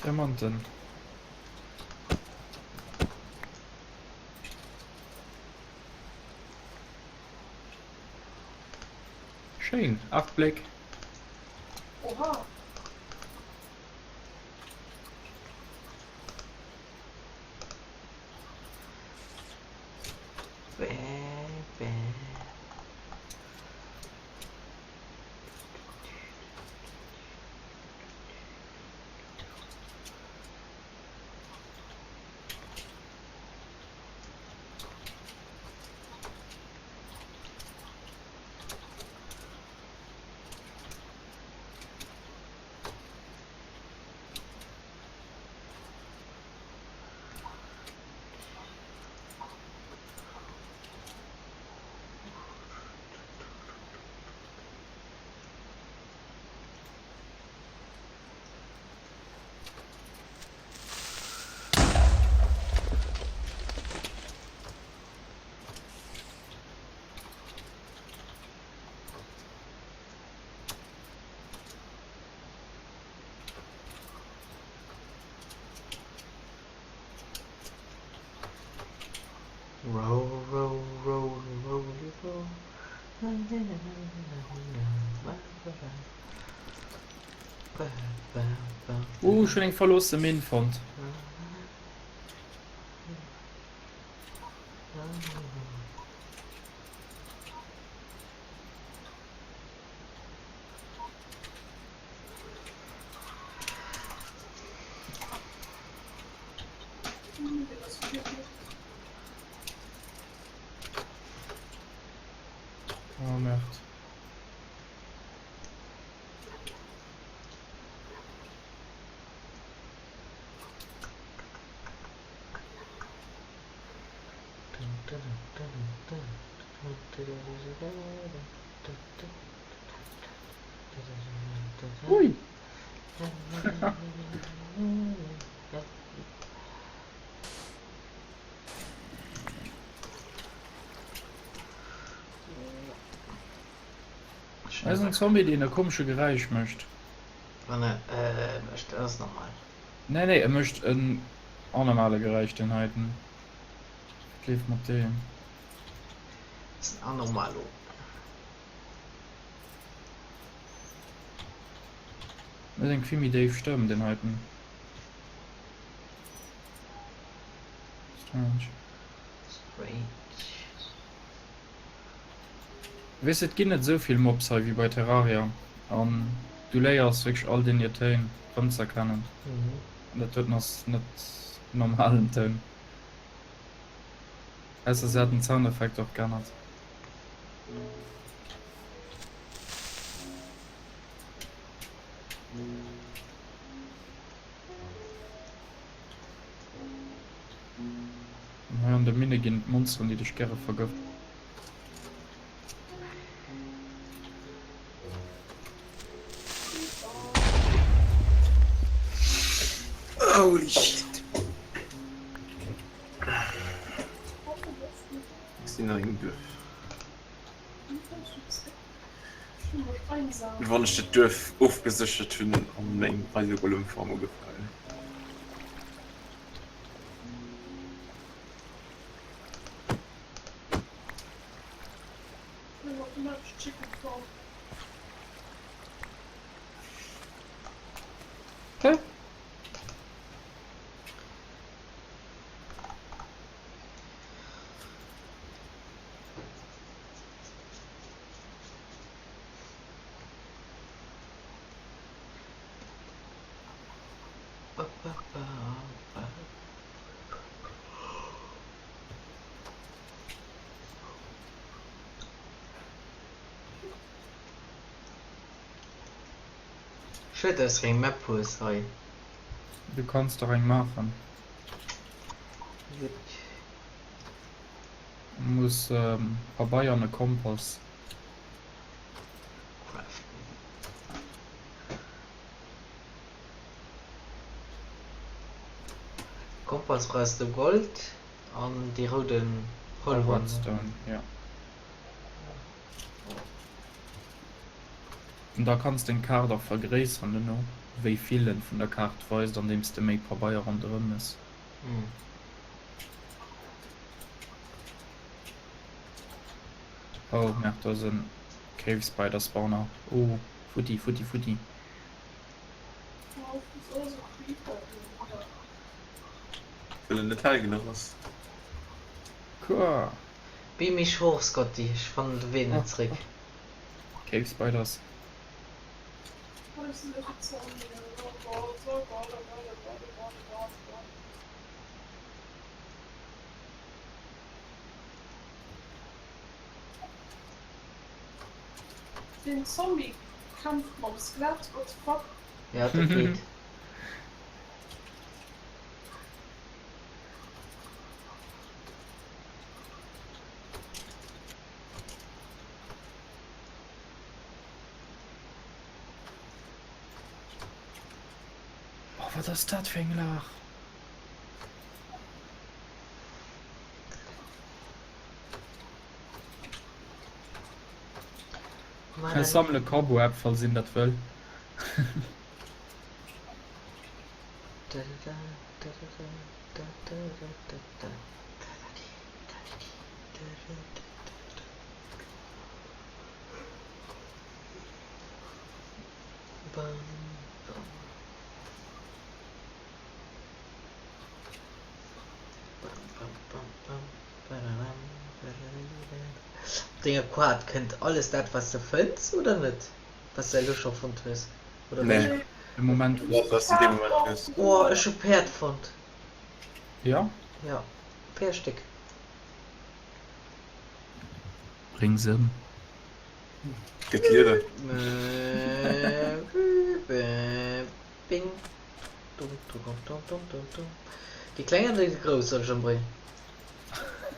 Diamanten. Schéin, 8 Bléck. Oha. Row, row, row, row your boat. Ooh, ech hunn eng verloosse Minn fonnt. Oh merde. Ui! Hei ass en Zombie deen e komesche Geräisch mécht. Wann e mécht, dat ass normal. Nee nee, e mécht en anormale Geräisch deen heiten. Wat leeft mat deem? Ass en anormalo. En huet eng vill méi déif Stëmm deen heiten. Strange. Strange. Weess et ginn net esou vill Mobs hei wéi bei Terraria an du léiers wierklech all deenen hir Téin rëmzerkennen an dat doten ass net normalen Toun. Ausser se hätten d'Soundeffekter och geännert. An hei an de Minne ginn et Monsteren déi dech gäre vergëften. Holy shit. Ech sinn an engem Duerf. Wann ech dat Duerf ofgeséchert hunn an meng Eisegolem-Farm ugefaangen. Hä? Schued dass du keng Map hues hei. Du kanns der eng maachen. Gutt. Muss Pabeier an e Kompass. Craften. Kompass brauchs de Gold an dee rouden Polver. Redstone, ja. An da kanns deng Kaart och vergréisseren duerno, wéi vill en vun der Kaart weist, andeems de méi Pabeier ronderëm mëss. Oh merk, do ass en Cave Spider Spawner. Oh, futti, futti, futti. Well en net hell genuch ass. Kuah. Beam mech hoch Scotty, ech fannen de Wee net zréck. Cave Spiders. Den Zombie kämpft mam Skelett, what the fuck? Ja, dat geet. Oh, wat ass dat fir eng Laach? Ech sammele Carboäpfel, falls een dat wëll. Op denger Quad kënnt alles dat wat s de fënns oder net? Wat s de elo scho fonnt hues oder Nee. wéi? De Moment wou s Dat wat s de dee Moment hues. Oh ech hu Päerd fonnt. Jo? Jo, 4 Stéck. Bréng se ëm. Gëtt Lieder. Bing. Dum, dum, dum, dum, dum, dum. Déi kleng oder déi grouss soll ech ëmbréngen?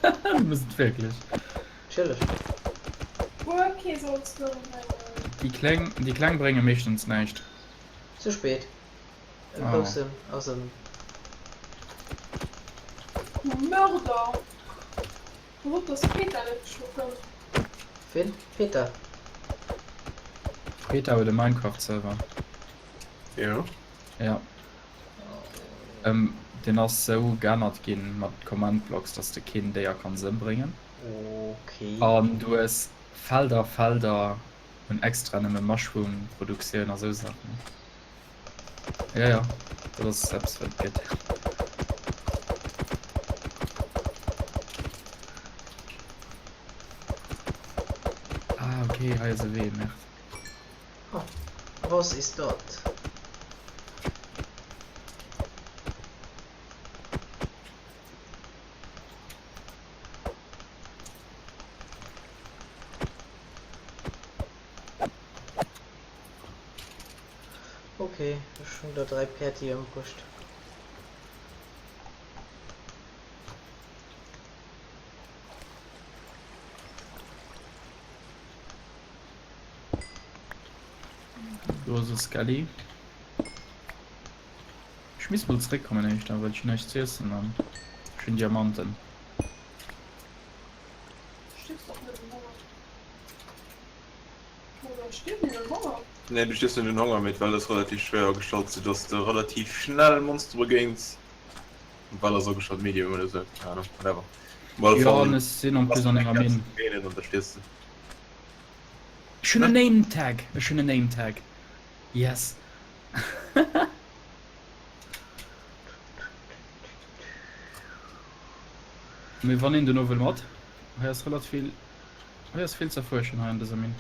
Du muss et wierklech. Natierlech. Guer kee solls de ëmbréngen. Déi kleng, déi kleng brénge meeschtens näischt. Ze spéit. E Ah. groussen ass ëm. Du Mörder! Verrückt dass Peter net geschwo kënnt. Wien? Peter? Peter huet e Minecraft Server. Jo. Ja. Ähm, deen ass sou geännert ginn mat Command Blocks, dass de keen Déier kanns ëmbréngen. Okay. An du hues Felder, Felder un extra nëmme Mushroom Produktioun a sou Saachen. Ja, ja, dat ass eppes wat et gëtt. Ah, okay, hei ass e Wee, merde. Oh, was ist dort? Ok, ech hunn der 3 Päerdi ëmbruecht. Do ass e Skelly. Ech misst mol zréckkommen éischter, well ech hunn näischt z'iessen an ech hunn Diamanten. Stiers dach net un Honger. Oder stierf een un Honger? Nee, du stierfs net un Honger, mee d'Welt ass relativ schwéier agestallt, sou dass de relativ schnell Monster begéins. D'Welt ass agestallt medium oder sou, keng Ahnung, whatever. Op alle Jo, Fall an ech sinn en plus an enger Minn. begéinen an da stierfs de. Ech hunn en Name Tag! Ech hunn en Name Tag! Yes! Mee wann een dono wëll mat, hei ass relativ vill. Hei ass vill z'erfuerschen hei an dëser Minn.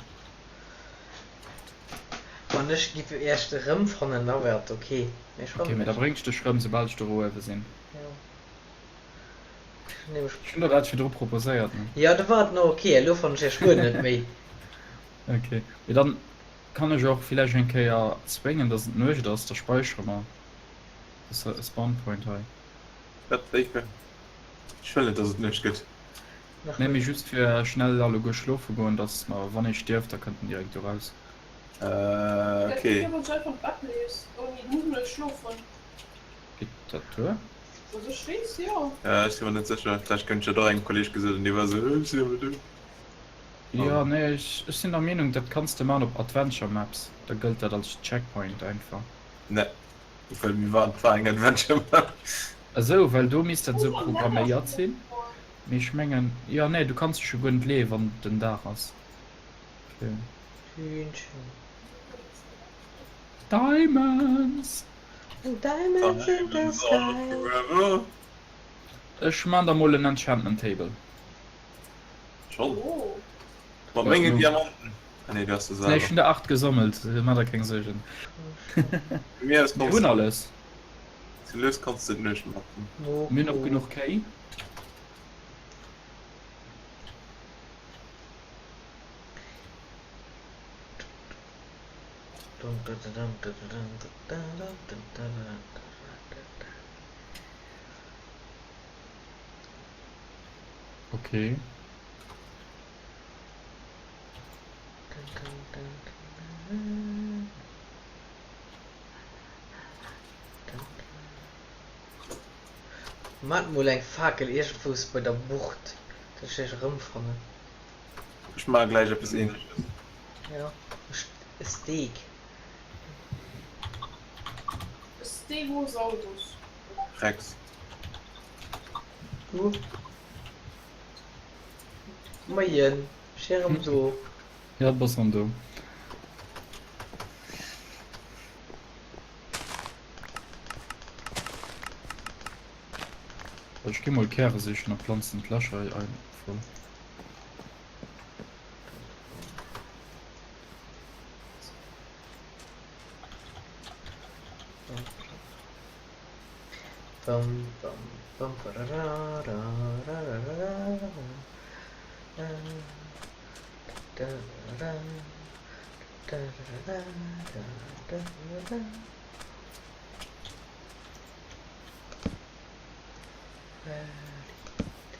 Wann ech giff iech erëmfannen, da wär et ok, mee ech Ok, fannen mee da iech bréng net. ech dech rëm soubal ech do eruewe sinn. Jo, ech hunn nämlech. Ech hunn der dat virdru proposéiert, ne? Jo, da war et nach ok, elo fannen ech iech guer net méi. Ok, mee dann kann ech och villäicht eng Kéier zwéngen, dass et Nuecht ass, da späichere mer de Spawn Point hei. Wat? Wéi? Ech wëll net, dass et Nuecht gëtt. Nach Nee, mee net. just fir schnell alleguer schlofe goen, dass mer, wann ee stierft, da kënnt en direkt do raus. Äh, Dat okay. geet jo, wann s du einfach an d'Bett lees, ouni, du muss mol net schlofen. Geet dat duer? Also ech weess, jo. Äh, ech si mer net sécher. Vläicht kënnt ech dat och engem Kolleg gesot an dee war esou, Ech sinn awer dout. Jo, An. nee, ech, ech sinn der Meenung, dat kanns de man op Adventure Maps, da gëllt dat als Checkpoint einfach. Ne, well mir waren, et war eng Adventure Map. Esou, well do misst dat esou Oh, an programméiert sinn. Mee ech mengen, jo nee, du kanns dech jo guer net leeë wann den Dag ass. Okay. Hühnchen. Diamonds! Diamonds in the Diamonds are sky. forever. Ech man der mol en Enchantment Table. Schonn? Oh. Mat Ja, mengen no. Diamanten? Ah nee, du has se Nee, ech selwer. hunn der 8 gesammelt, maa der keng Suergen. Vu mir aus Mir kanns hunn de, alles. sou lues kanns de d'Nuecht maachen. Mir hunn och Moko. genuch Kéi. Okay. Maat mol eng Fakel iergendwous bei der Bucht, dass ech iech erëmfannen. Ech maache gläich eppes ähnleches. Jo, e Steak. E Stegosaurus. Rex. Du? Moien, ech si erëm do. Jo, du bass erëm do. Ech gi mol Käre sichen a planzen d'Lächer hei ein voll.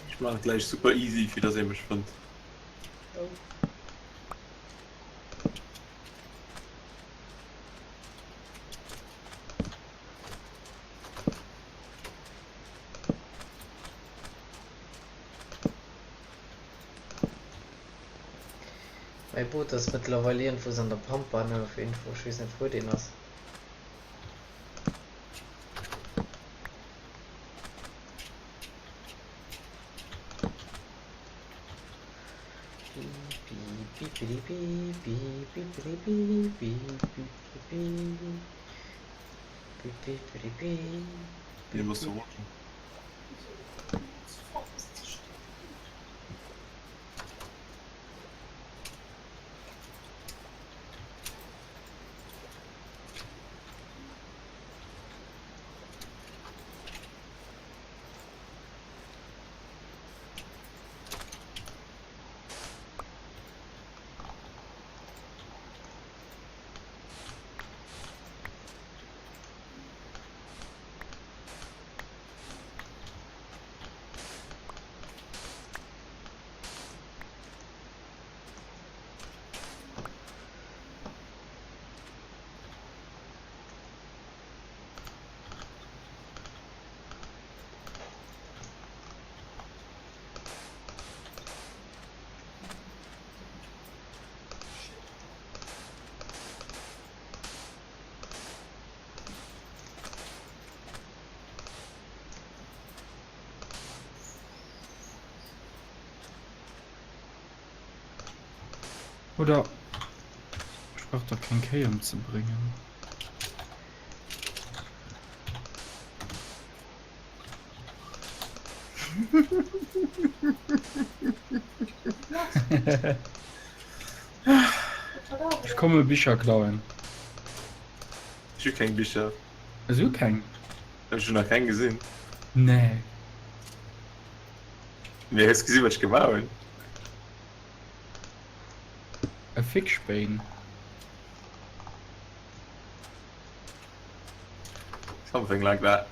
Ech maachen et gläich super easy fir dass ee mech fënnt. Mäi Boot ass mëttlerweil iergendwous an der Pampa, nëmme fir Info, ech weess net wou deen ass. Dee muss rutschen. Oder ech brauch dach keng Kéi ëmzebréngen. Ech komme Bicher klauen. Ech hu keng Bicher. Hues du keng? Ech hunn nach keng gesinn. Nee. Mee hues gesinn wat ech gemaach hunn? E Fickspéin. Something like that.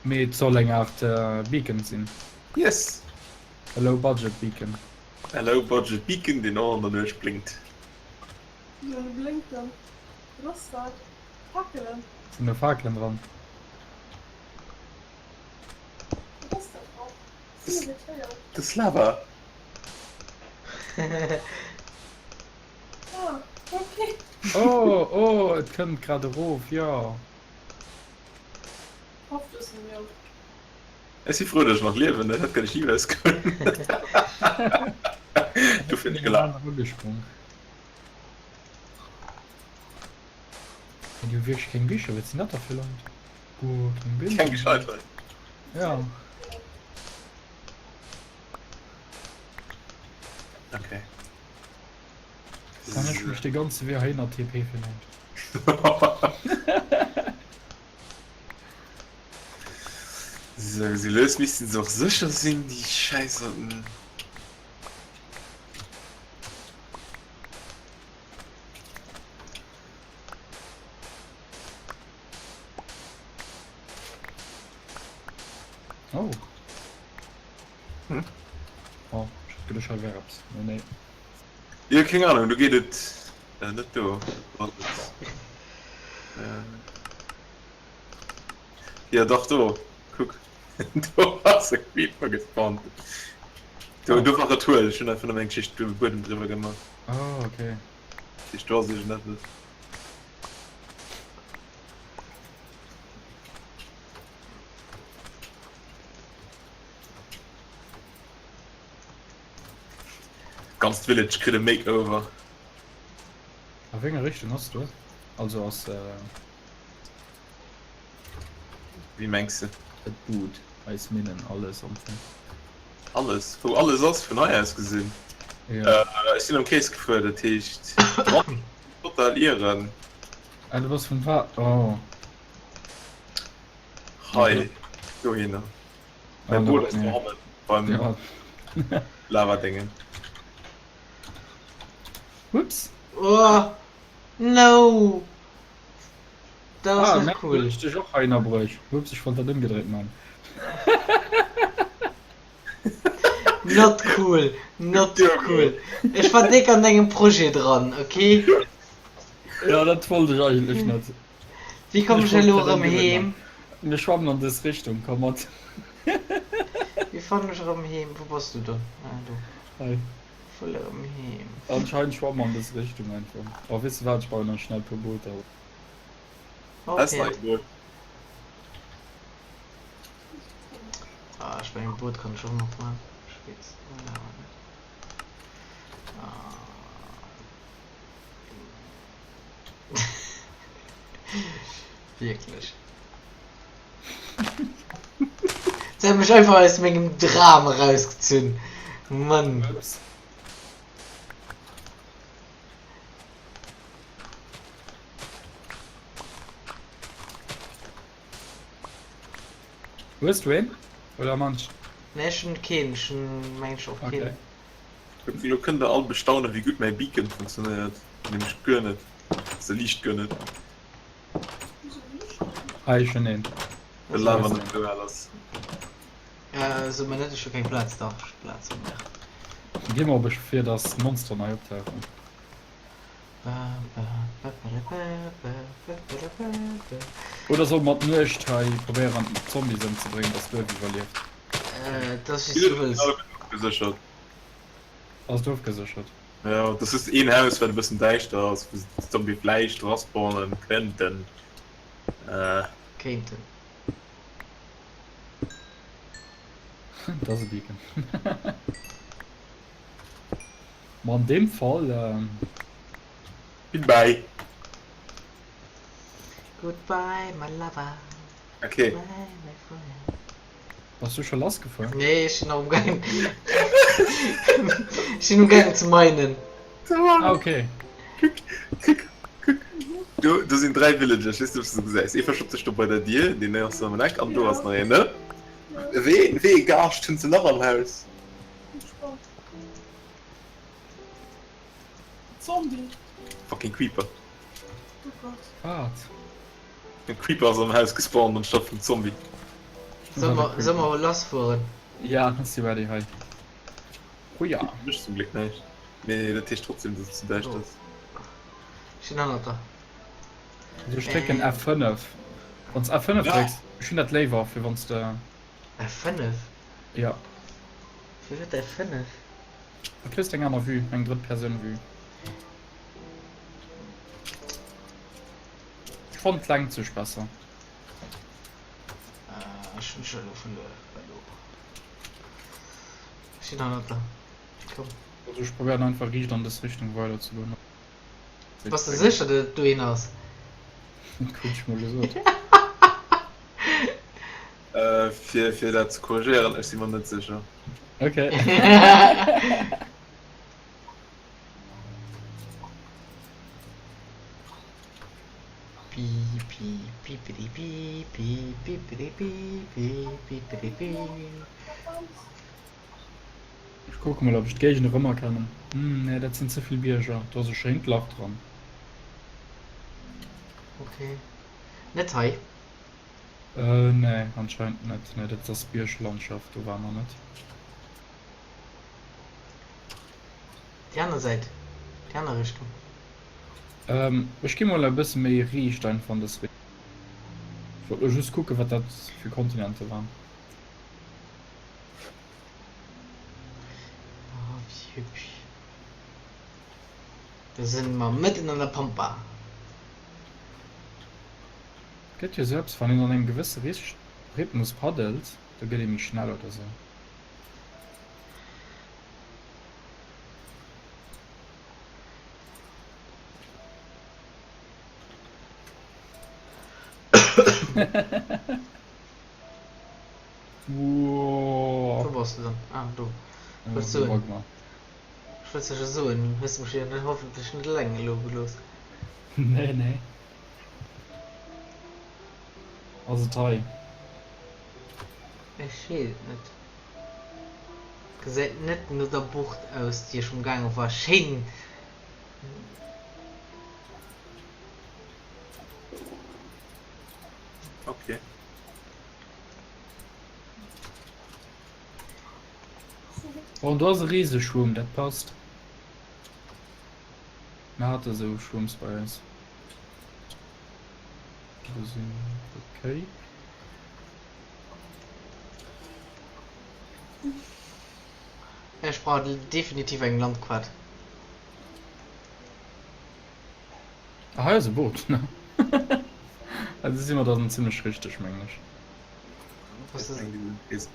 Mee et soll eng Art Beacon sinn. Yes! E Low Budget Beacon. E Low Budget Beacon, deen och an der Nuecht blénkt. Wéi e blénkt dann? Wat ass dat? Fakelen? Sinn do Fakelen dran? Wat ass dat och? Sinn irritéiert. Dat ass Lava. Ah, okay. Oh, oh, et kënnt grad erof, jo. Hofft es mir. Ech si frou, datt ech nach liewen, dat hätt gär ech ni ausgoen. Dofir hunn ech gelaacht. Ugesprong. Déi hu wierklech keng Bicher, wat sinn dat da fir Leit? Guer keng Bildung. Keng gescheit Leit. Ja. Okay. Kann ech mech de ganze Wee heihinner TP fir näischt. Sou, sou lues missten se och sécher sinn, déi Schäisserten. Oh. Hm? Oh, ech hat geduecht hei wär eppes, mee nee. Jo, keng Ahnung, do geet et äh, net do. Ass et. Äh, ja, dach do. Kuck. Do ass e Creeper gespawnt. Do, do war et huel. Ech hunn einfach nëmmen eng Schicht Buedem driwwer gemaach. Oh, okay. Dat heescht, do ass iergendeppes. D'ganzt Village kritt e Makeover. A wéi enger Richtung ass du? Also ass. Wéi mengs de? Dat Boot, eis Minnen, alles am Fong. Alles? Wou alles ass vun hei aus gesinn? Jo. Ech sinn am Krees gefuer, dat heescht total ieren. Ah, du bass vum Wa-, oh. Hei, dohinner. Mäi Boot ass dohannen beim Lavadéngen. Ups. Oh no! Dat ass Ah, net mä cool. ech dech och hei ënnerbruecht. Ups, ech wollt dat ëmgedréit man. Not cool, not cool. Ech war déck an dengem Projet dran, ok? Ja, dat wollt ech eigentlech net. Wéi komm Ech ech wollt elo dat erëm ëmgedréit heem? man. Mir schwammen an dës Richtung, komm mat. Wéi fannen ech erëm heem? Wou bass du dann? Ah, do. Hei. Wëll erëm heem. Anscheinend schwamme mer an dës Richtung einfach. Oh, weess de wat, ech bauen nach schnell e puer Booter. Das Okay. ist ein Boot. Ah, ech mengen Boot kann ech och nach man. Ech weess et awer net. Ah. Wierklech. Se hat mech einfach aus mengem Dram erausgezunn. Mann. Ups. Hues du een? Oder manch? Nee, ech hunn keen. Ech hunn meng ech och keen. Okay. Elo kënnt der all bestaunen, wéi gutt mäi Beacon funktionéiert. Nämlech guer net. Se liicht guer net. Hei ech hunn een. De Lava net esou al ass. So mer net, ech hu keng Plaz. Dach, ech hu Plaz um Dach. Gi mer op ech fir dass d'Monsteren hei optauchen. Oder solle mer d'Nuecht hei probéieren d'Zombies ëmzebréngen, dass d'Duerf iwwerlieft? Dat ass wéi s du wëlls. Ofgeséchert. Ass et ofgeséchert? Jo, dat ass just een Haus wat e bëssen däischter ass, wou d'Zombie vläicht dra spawnen kënnten. Kéinten. Dat ass e Beacon. Ma an deem Fall. Goodbye. Goodbye my lover. Okay. Bye my friend. Bass du scho lass gefuer? Nee, ech sinn nach um gaang. Ech sinn um gaang ze minen. Ah, okay. Kuck, kuck, kuck. Do, do sinn 3 Villagers, ech weess net, ob s du se gesäis. Ee verstoppt sech do bei der Dier, deen ass do am Eck, an do ass nach een, ne? Wéi, wéi ee Gaascht hunn se nach am Haus? Zombie. Fucking Creeper. Oh Gott. Wat? En Creeper ass am Haus gespawnt anstatt vum Zombie. Soll mer, soll mer lass fueren? Ja, ech si ready hei. Huja. Mécht zum Gléck näischt. Mee dat heescht trotzdem, dass et ze däischter ass. Ech sinn hannert der. Also ech drécken F5. Wanns F5 drécks, ech hunn dat léiwer fir wanns de. F5? Ja. Firwat F5? Da kriss de eng aner Vue, eng drëtt Persoun Vue. Ech fannen d'Längt sech besser. Ech hunn scho elo verluer. Elo. Ech sinn hannert der. Komm. Also ech probéieren einfach riicht an dës Richtung weider ze goen. Bass de sécher dat et dohin ass? Dat krut ech mol gesot. Fir fir dat ze korrigéieren, ech si mer net sécher. Okay. Ech kucke mol ob ech d'Géigend erëmerkennen. Hm, nee, dat sinn ze vill Bierger. Do ass e schéint Lach dran. Ok. Net hei. Äh, nee, anscheinend net. Nee, dat ass Bierglandschaft, do ware mer net. Déi aner Säit, déi aner Richtung. Ähm, ech gi mol e bësse méi riicht einfach an dës Richtung. Ech wollt lo just kucken, wat dat fir Kontinente waren. Oh, wéi hübsch. Do sinn mer mëtten an der Pampa. Gëtt jo sou eppes, wann een an engem gewësse Rhythmus paddelt, da gëtt ee méi schnell oder sou. Wou bass de dann? Ah, do. Ech wollt soen, ech wollt jo soen, hues de mech jo net hoffentlech net eleng elo gelooss. Nee, nee. Ass et hei? Ech weess et net. Gesäit net no der Bucht aus déi ech umgaange war. Schéin! Okay. Bon, do ass e Riseschwumm, dat passt. Mir hate sou Schwumms bei eis. Do sinn okay. Ech brauch definitiv eng Landquart. Ah, hei ass e Boot. Also si mer dann zimmlech richteg, mengen ech. Was ist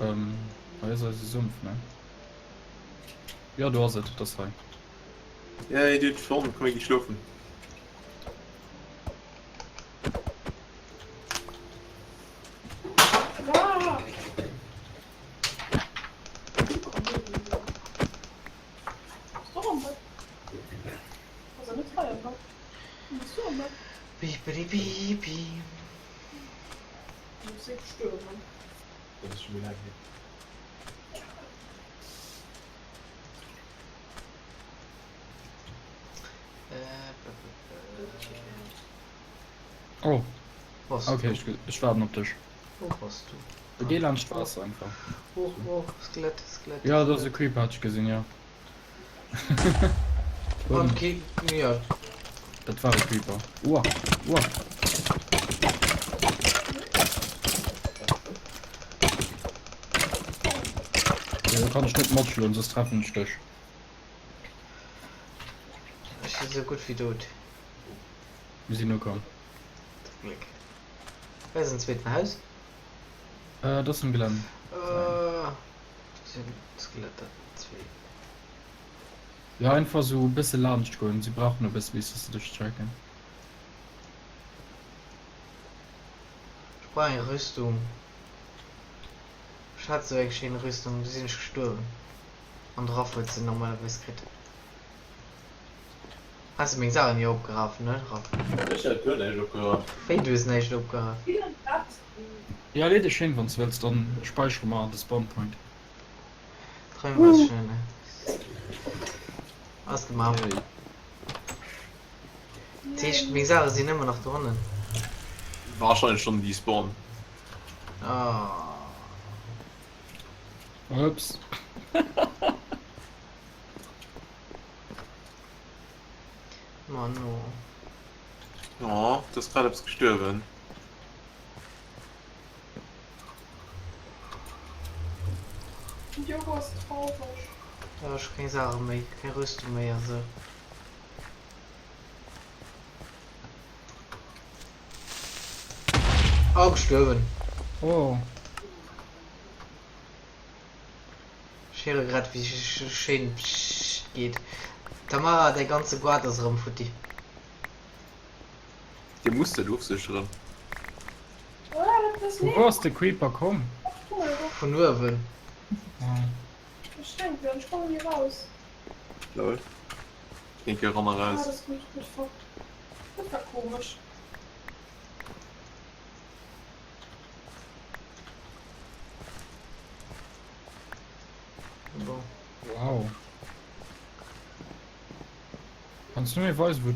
Ähm, hei ass eise Sumpf, ne? Jo, do ass et, et ass hei. Yay, dir hutt fonnt, komm mir gi schlofen. Bipidi-bipi. Dat ass scho méi laang hier. Oh, Was okay, du? ech, ech waarden op dech. Wo bass du? Geh laanscht d'Waasser einfach. Oh, oh, Skelett, Skelett. Ja, do ass e Creeper, hat ech gesinn, jo. An ki, ja. Dat war e Creeper. Uah, uah. Ja, do kann ech net matschloen, soss treffen ech dech. Ech si sou gutt wéi dout. Mir sinn ukomm. Zum Gléck. Hei ass en zweeten Haus. Äh, dat ass en Glenn. Äh, do sinn Skeletter zwee. Jo, einfach sou e bësse laanscht goen. Si brauchen e bësse bis dass se dech checken. Ech brauch eng Rüstung. Ech hat sou eng schéin Rüstung, du sinn ech gestuerwen. An de Raff huet se normalerweis kritt. Has de meng Saachen jo opgeraf, ne Raff? Ech hat guer näischt opgeraf. Wéi du hues näischt opgeraf? Ja lee dech hin wanns wëlls, dann speichere mer an de Spawn Point. Dräim was Schönes. Ass gemaach. Dat heescht meng Saache sinn ëmmer nach dohannen. Wahrscheinlech schon despawned. Ah. Ups. Mann oh. Oh, do ass grad eppes gestuerwen. Diogo ass traureg. Jo, ech hu keng Saache méi, keng Rüstung méi a sou. Oh, gestuerwen. Oh. Ech héiere grad wéi schéin psscht geet. Tamara, däi ganze Goart ass erëm futti. Dir musst dat ofsécheren. Vu wou ass de Creeper komm? Vun uewen. Lol. Eng Kéier ran a raus. Bon. Wow. Kanns du mir weisen, wou.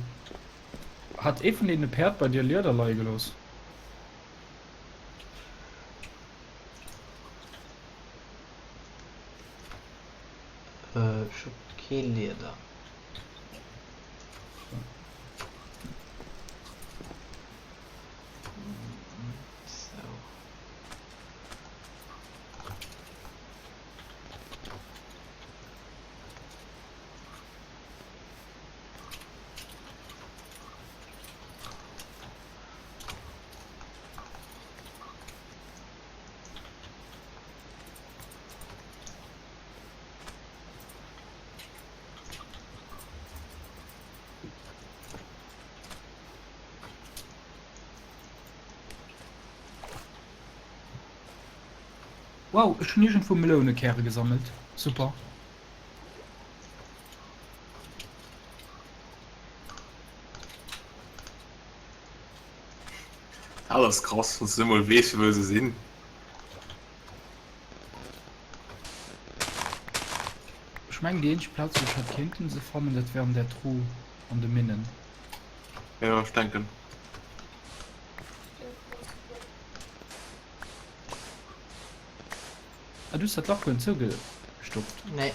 Hat ee vun deene Päerd bei dir Lieder leie gelooss? Äh, ech hu kee Lieder. Wow, ech hunn iergendwou Melounekäre gesammelt. Super. Dat ass krass, wann s de emol weess, wou se sinn. Ech mengen déi eenzeg Plaz wou ech hätt kéinten se fannen, dat wär an där Truh an de Minnen. Jo, ech denken. Ah, du hues dat Lach guer net zougestoppt? Nee.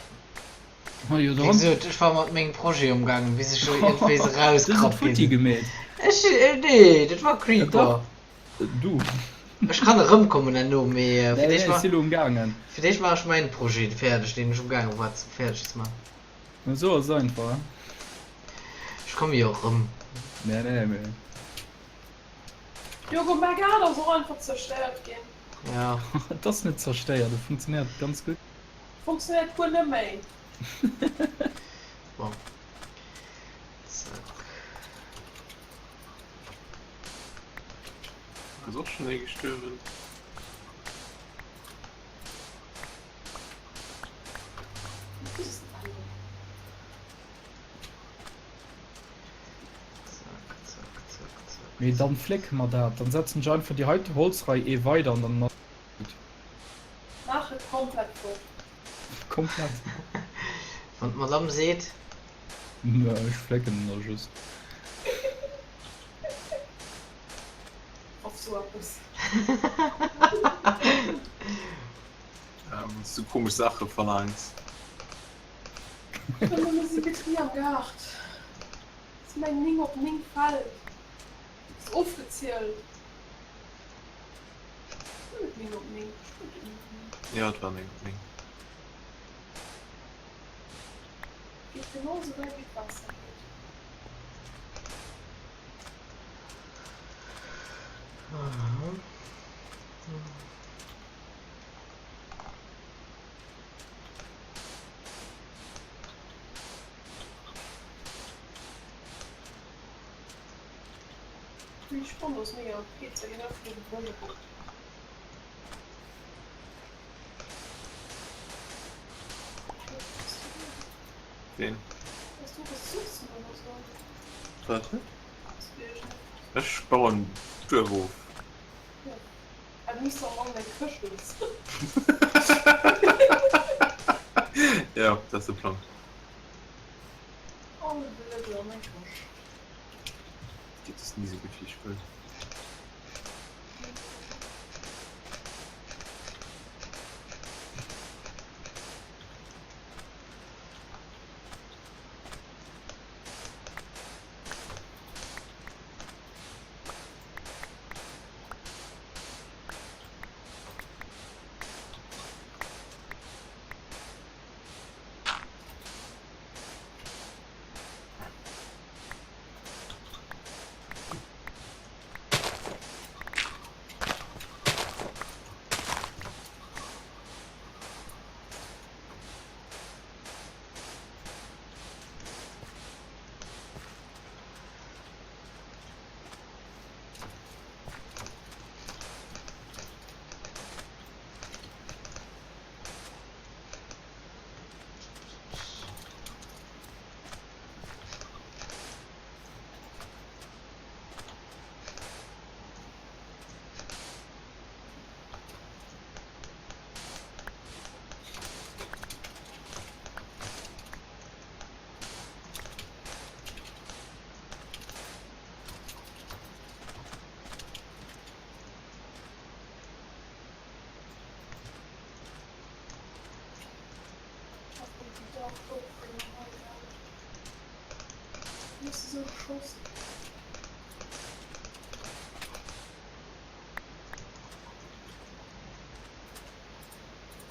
Ma jo Wéi dann. gesot, ech war mat mengem Projet umgaangen, bis ech elo iergendwéi se Du hues et rauskrapp futti ginn. gemeet. Ech, nee, dat war Ja Creeper. dach, du. Ech kann erëmkommen herno, mee fir Nee, d'éischt nee, ech ma, si lo umgaangen. fir d'éischt maache ech mäin Projet fäerdeg, deen ech umgaange war ze fäerdeg ze maachen. No sou ass et einfach, he? Ech komme jo erëm. Nee, nee, mee. Jogo, mäi Gaart ass och einfach zerstéiert ginn. Ja. Et ass net zerstéiert, et funktionéiert ganz gutt. Funktionéiert guer net méi. Bon. Zack. Ass och schon ee gestuerwen. Mee dann flécke mer dat, dann setzen ech einfach déi heite Holzrei ee weider an dann ass et gutt. Maach et komplett fort. Komplett. Wann d'Madame seet. Nö, ech flécken en da just. Op sou eppes. Wann s du komesch Saache verlaangs. Nëmme Symmetrie am Gaart. Ass meng 9 op 9 Feld. Ass ofgezielt. War et 9 op 9? Ech mengen 9 op 9. Jo, et war 9 op 9. Geet genau sou wäit wéi d'Waasser geet. Déi Spann ass mega op Pizza genau vun de Brëlle. Ween? Has du Ressourcen oder sou? Wat? Das weess ech net. Ech bauen Duerf of. Ja. Ah, du hues am Anfang eng Këscht oder sou. Ja, dat ass de Plang. All Blëdder an eng Këscht. Geet es ni sou gutt wéi ech wëll.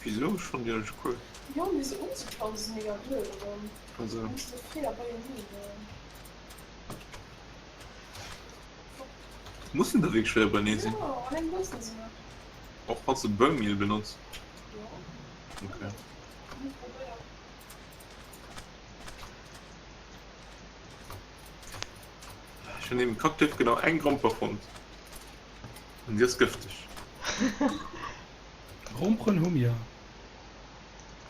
Wisou? Ech fannen déi eigentlech cool. Jo, mee se unzeplanzen ass mega blöd, oder? Also. Du muss se fréier beieneen leeën. Mussen der wierklech fréier beieneen sinn? Jo, an engem wuessen se net. Och wanns de Bone Meal benotz? Jo. Okay. Ni probéiert. Ech hunn im Cocktail genau eng Gromper fonnt. An déi ass gëfteg. Gromperen hu mir.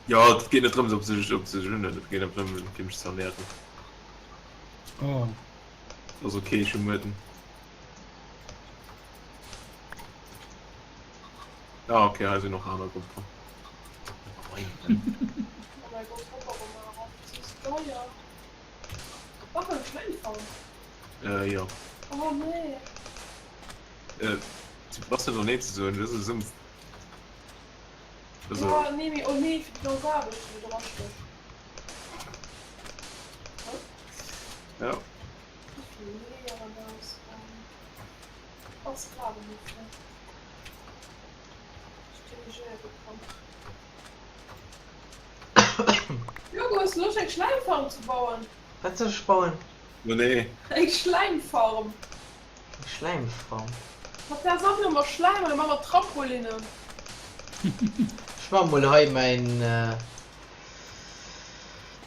Jo, et geet net drëms op sech op sech unhuelen, et geet einfach nëmmen fir mech ze ernähren. Oh. Ass ok, ech hu Muerten. Ah ok, hei sinn och aner Gromperen. Oh mein Gott, Hopperomara, das ist teuer. Mach mal Schweinfarm. Äh, jo. Oh nee. Äh, du brauchst net och nee ze soen, dat ass e Sumpf. Also. Ja, nee, mee oh nee, fir déi ganz Aarbecht, déi do dra stécht. Ja. Wéi vill Leeër eraus an ass Graben dofir. Ech dirigéiere komm. Hugo, hues du Loscht eng Schläimfarm ze bauen? Wat soll ech bauen? Oh nee. Eng Schläimfarm. Eng Schläimfarm? Mat där sammele mer Schläim an da maache mer Trampolinnen. Ech maache mol hei mäin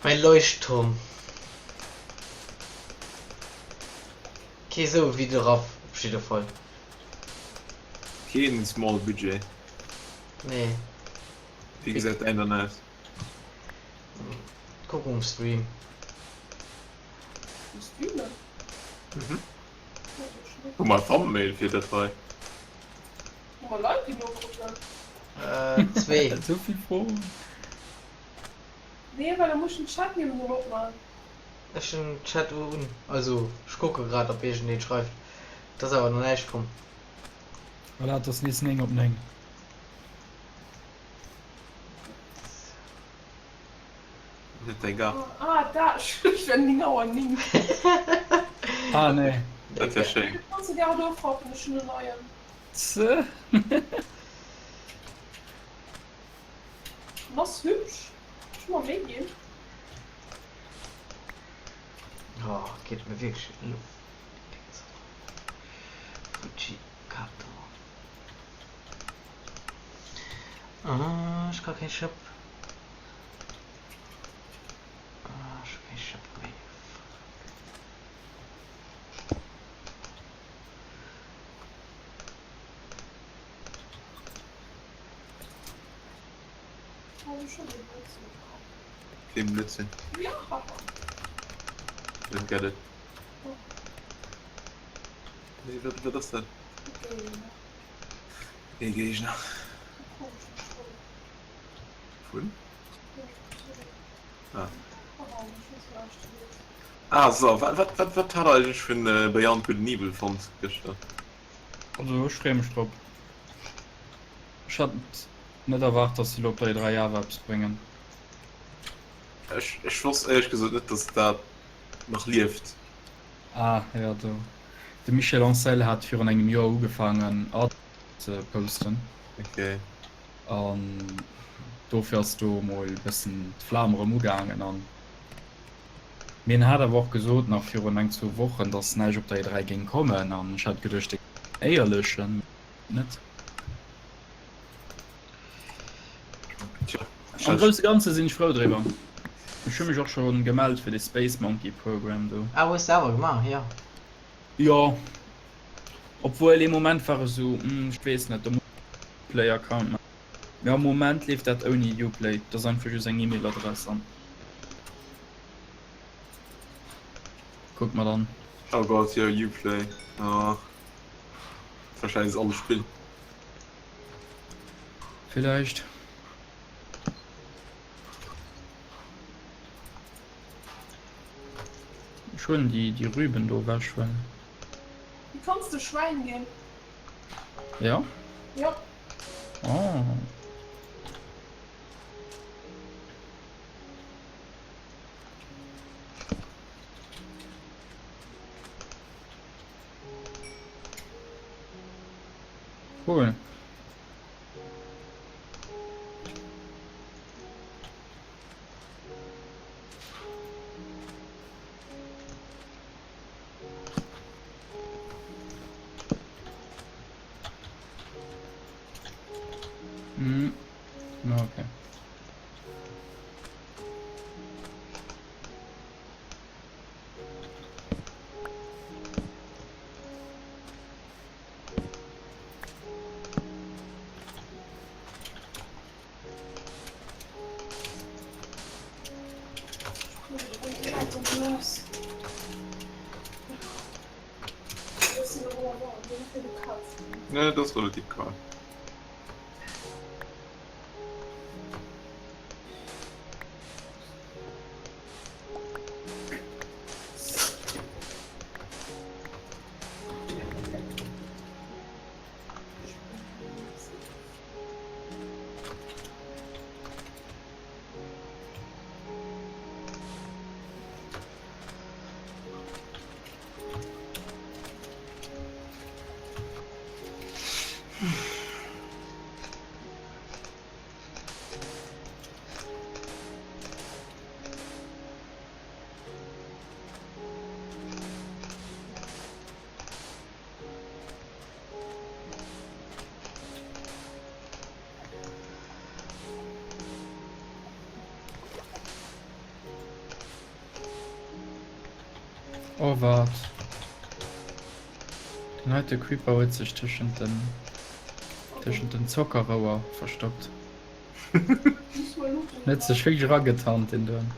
mäin Leuchtturm. Kee sou wéi de Raff op jidde Fall. Keen small budget. Nee. Wéi gesäit däin dann aus? Kuck um Stream. Um Streamen? Mhm. Hu mer e Thumbnail fir dat hei? Hu mer Leit déi nokucken? Zwee. Esou vill Froen. Nee, well da muss ech den Chat nämlech erëm opman. Ech hunn den Chat un, also ech kucke grad op iergendeen schreift, et ass awer nach näischt komm. Voilà, et ass nees 9 op 9. Net däi Gaart. Ah, da, ech war 9 Auer 9. Ah nee. Dat wär schéin. Kanns de Gaart ofrappen, ech hunn en neien. Ze. En ass hübsch, ech hu mer Méi ginn. Oh, geet mir wierklech elo Fujikato. Ech ka keng Schëpp. Ech hu keng Schëpp méi. Kee Blödsinn. Don't get it. Nee, wat, wat ass dat? Ee Géigner. Vun? Ah. Ah, so, wat, wat, wat, wat hat der eigentlech vun äh, Beyond Good and Evil fonnt gëschter? Also ech freeë mech drop. Ech hat net erwaart dass se lo op der E3 awer eppes bréngen. Ech, ech wosst éierlech gesot net dass dat nach lieft. Ah jo do. De Michel Ancel hat virun engem Joer ugefaangen Articles ze posten. Okay. An dofir ass do mol bëssen d'Flam erëm ugaangen an mee en hat awer och gesot nach virun eng zwou Wochen dass näischt op der E3 géing kommen an ech hat geduecht dee éierlechen net. Am grousse Ganze sinn ech frou driwwer. Ech hu mech och scho gemellt fir de Space Monkey Program do. Ah hues de awer gemaach, jo. Jo, obwuel ee Moment war ech esou, hm, ech weess net, do muss ech Uplay Account maachen. Mee am Moment leeft dat ouni Uplay, dat ass einfach just eng Email Adress an kucke mer dann. Oh Gott, jo, Uplay, oh. Wahrscheinlech all Spill. Vielleicht. Ech huelen déi, déi Rüben do ewech, well. Déi kanns de Schwäin ginn. Ja? Jo. Oh. Cool. Mhm. Okay. Nee, et ass relativ kal. Oh waart. Den heite Creeper huet sech tëschent den tëschent den Zockerrouer verstoppt. En huet sech wierklech eragetarnt deen doen.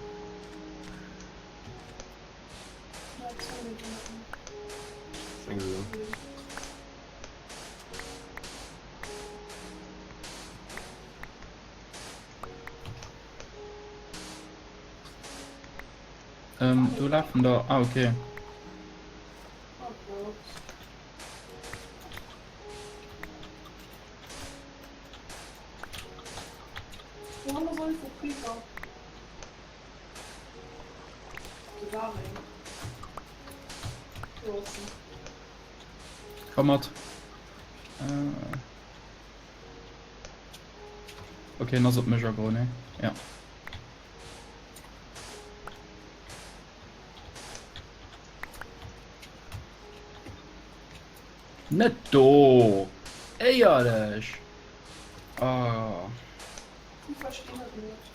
Ähm, do lafen der. Ah, okay. Komm mat. Äh. Okay, en ass op mech agro, ne? Ja. Net do! Éierlech! Ah. Ich verstehe das nicht.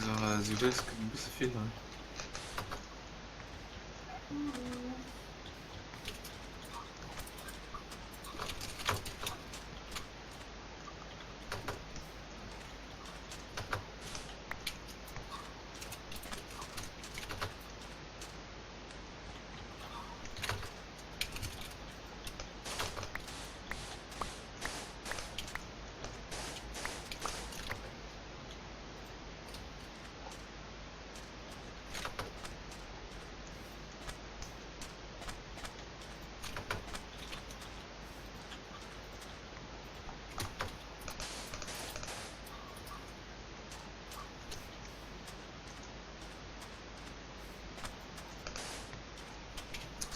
So, si wëss gëtt e bësse vill hei.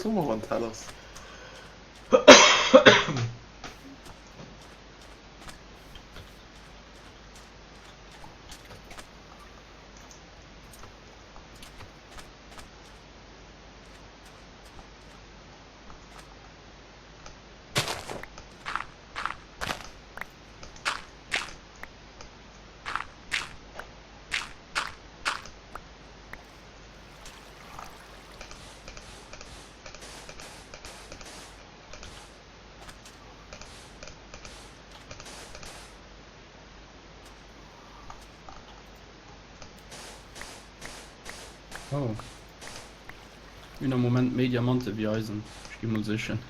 So mer wann d'hell ass. Oh. Mir hunn am Moment méi Diamante wéi Eisen. Ech gi mol sichen.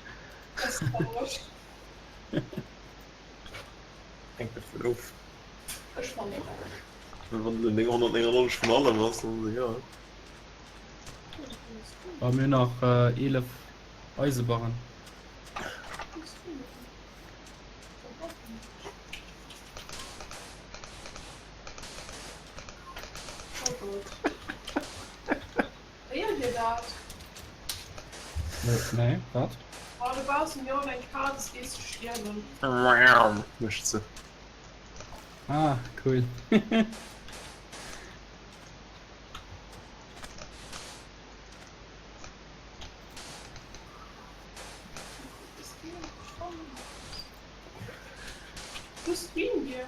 Hänkt dovun of. Ech fannen och. Wann de 999 vun allem ass, dann jo. A mir hunn nach 11 Eisebarren. Oh Gott. Héiert Dir dat? Nee, wat? Oh, dobaussen miaut eng Kaz, gees du stierwen. Mécht se. Ah, cool. Du streamt dir?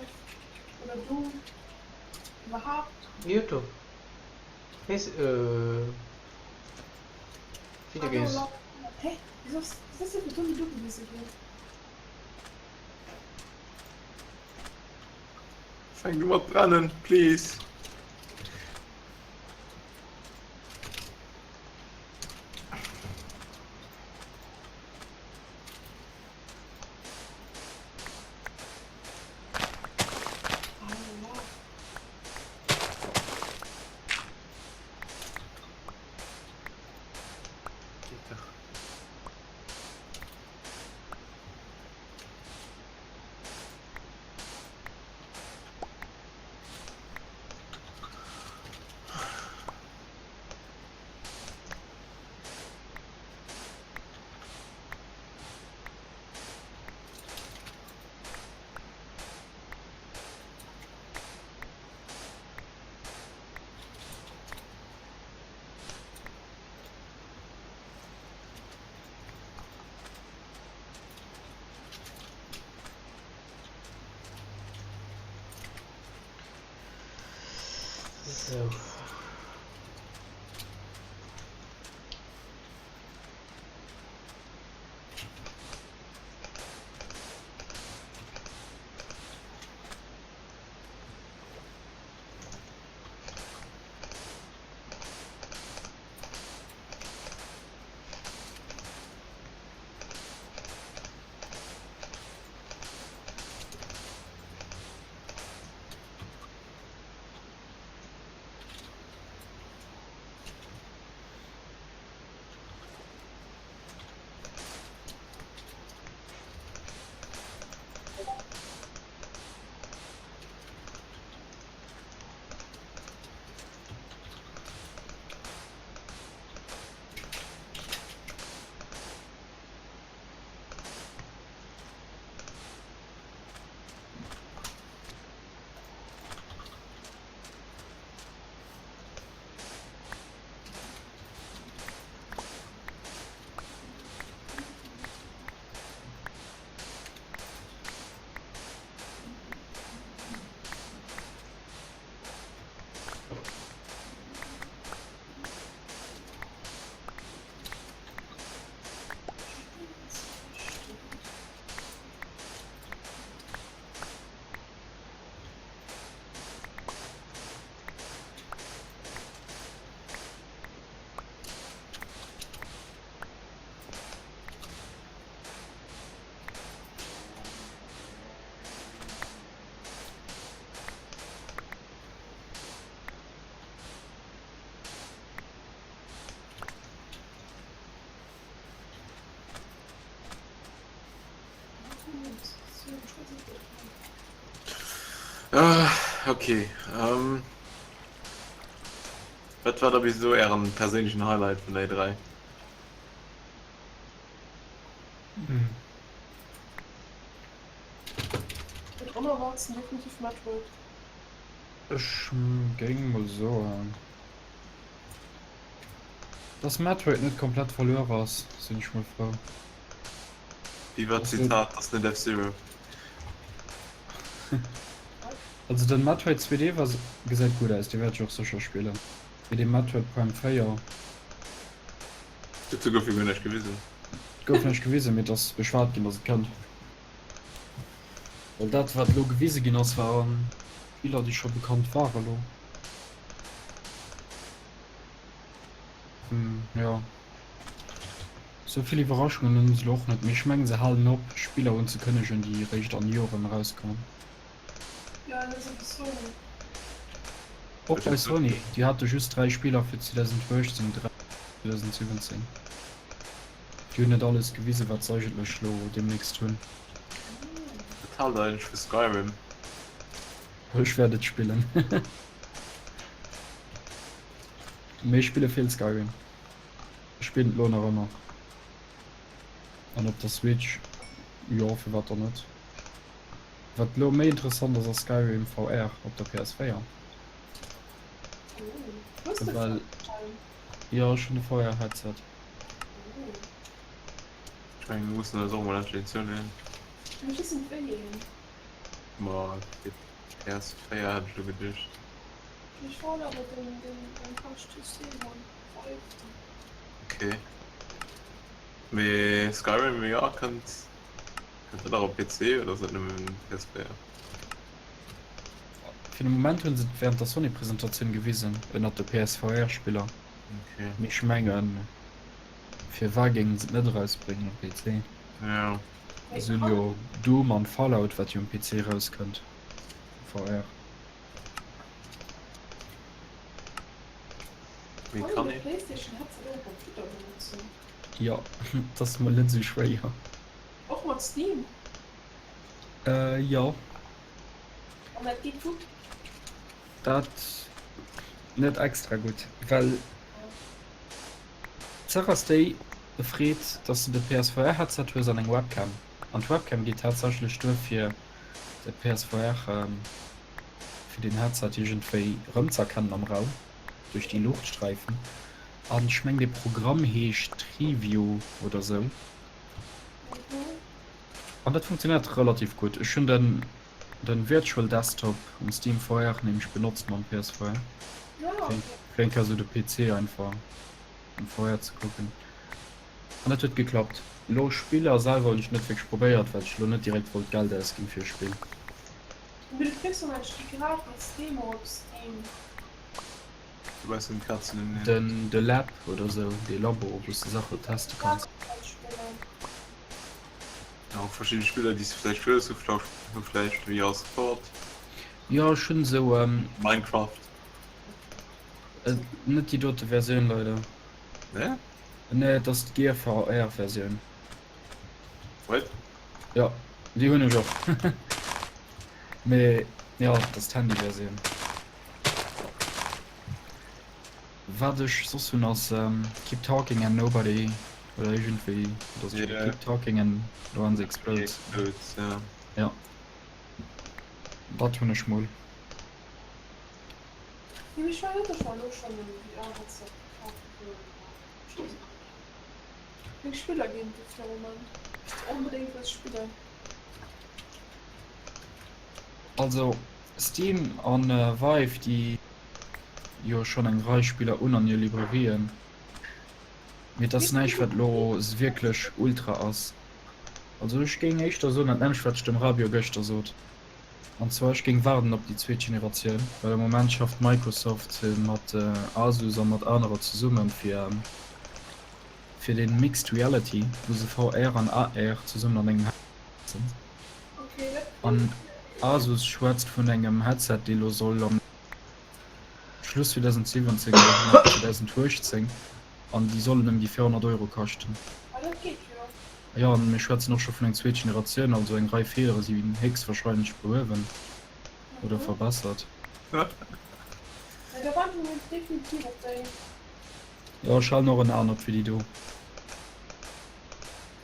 Oder du? Iwwerhaapt? Youtube. Face, äh, Videogames. Hä? Wieso ass das denn fir dumm Duppewisse ginn? Fäng du mat brennen, please. Geet dach. Sou. Ah, okay. Ähm, wat war da bis elo ären perséinlechen Highlight vun der E3? onerwaartsten definitiv Metroid. Ech géing mol soen, dass Metroid net komplett verluer ass, sinn ech mol frou. Wéi war d'Zitat? Ass net F-Zero. Also den Metroid 2D war gesäit gutt aus, dee wäert ech och sécher spillen, mee dee Metroid Prime 4. Dozou gouf jo guer näischt gewisen. Gouf näischt gewisen, mee et ass beschwat ginn, dass et kënnt. Well dat wat elo gewise ginn ass, waren Spiller déi scho bekannt ware lo. Jo, sou vill Iwwerraschungen hunn se elo och net, mee ech mengen se halen op Spiller unzekënnegen déi eréischt an Joren erauskommen. Jo, dat ass och Sony. Och bei Sony, déi hate just 3 Spiller fir 2018, 3 fir 2017. Déi hunn net alles gewisen, wat se eigentlech lo deemnächst hunn. Wat haalt der eigentlech vu Skyrim? Ech wäert et spillen. Mee ech spille vill Skyrim. Ech spillen et lo nach ëmmer. An op der Switch, jo, firwat dann net? Wat lo méi interessant ass, ass Skyrim VR op der PS4. Well jo ech hunn e VR Headset. Ech mengen mir mussen eis och mol endlech een zouleeën. Ma fir d'PS4 hat ech lo geduecht. Ok mee Skyrim jo kënnt. Kënnt dat och op PC oder ass dat nëmmen PS4? Fir de Moment hunn se et während der Sony-Presentatioun gewisen, ënnert de PSVR-Spiller. Okay. Mee ech mengen, firwat géingen se et net erausbréngen um PC? Ja. Se hunn jo Doom an Fallout, wat jo um PC erauskënnt, VR. Mee kann een. Jo, dat ass mol net esou schwéier. Och mat Steam? Äh, jo. An dat geet gutt? Dat net extra gutt, well d'Saach ass déi, e freet, dass de de PSVR-Headset hues an eng Webcam. An d'Webcam geet tatsächlech duer fir de PSVR, fir den Headset iergendwéi erëmzëerkennen am Raum duerch déi Luuchtsträifen. An ech meng dee Programm heescht Trivio oder sou. An dat funktionéiert relativ gutt. Ech hunn den den Virtual Desktop um Steam VR nämlech benotzt mam PSVR. Fir eng Kéier sou de PC einfach am VR ze kucken. An dat huet geklappt. Elo Spiller selwer hunn ech net wierklech probéiert, well ech elo net direkt wollt Geld ausginn fir e Spill. Mee du kriss dann eng déi gratis Demo op Steam. Dobäi sinn d'Kazen en. Den de Lab oder sou, dee Labo wou s de Sache teste kanns. Ja, och verschidde Spiller déi s de vläicht wëlls hu hu vläicht VR Support. Jo ech hunn esou. Minecraft. Net déi dote Versioun leider. Nee? Nee et ass d'Gear VR Versioun. What? Jo déi hunn ech och. Mee jo et ass d'Handy Versioun. Wat ech soss hunn ass Keep Talking and Nobody oder iergendwéi oder sou Yeah. Keep Talking and No One Explodes. Explodes, ja. Ja. Dat hunn ech mol. Nee, ech war net, ech war elo schonn en VR-Headset gekaaft hunn. Ech weess et net. Meng Spiller ginn et dofir am Moment. Ech wëll onbedéngt wëll spillen. Also Steam an Vive déi jo schonn eng Rei Spiller un an hir Librairien, mee et ass näischt wat lo wierklech ultra ass. Also ech géing éischter soen dat nämmlecht wat ech dem Rabio gëschter sot, an zwar ech géing waarden op déi zweet Generatioun, well am Moment schafft Microsoft mat Asus a mat anerer zesummen fir fir den Mixed Reality wou se VR an AR zesummen an engem Headset sinn. An Asus schwätzt vun engem Headset, dee lo soll am Schluss 2017 oder Ufank 2018, an déi sollen ëm déi 400 Euro kaschten. Jo, an mir schwätzen och scho vun eng zweet Generatioun, also eng Rei Feelere si héchstwahrscheinlech behuewen oder verbessert. Jo, ech halen och en Aen op fir déi do.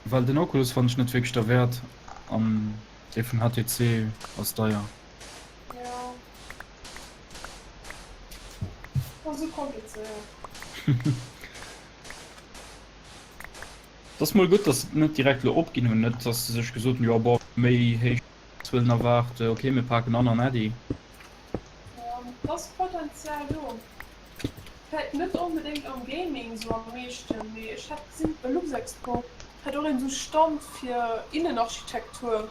Well den Oculus fannen ech net wierklech derwäert an. Dee vun HTC ass deier. Jo. Ass esou komplizéiert. Et ass mol gutt, dass se et net direkt elo opginn hunn, net dass se sech gesot hunn, jo bon, méi héich Zuelen erwaart, ok mir paken an an äddi. Jo, et ass Potenzial do. Vläit net onbedéngt am Gaming sou am meeschten, mee ech hat gesinn op der Luxexpo hat och een sou Stand fir Innenarchitektur.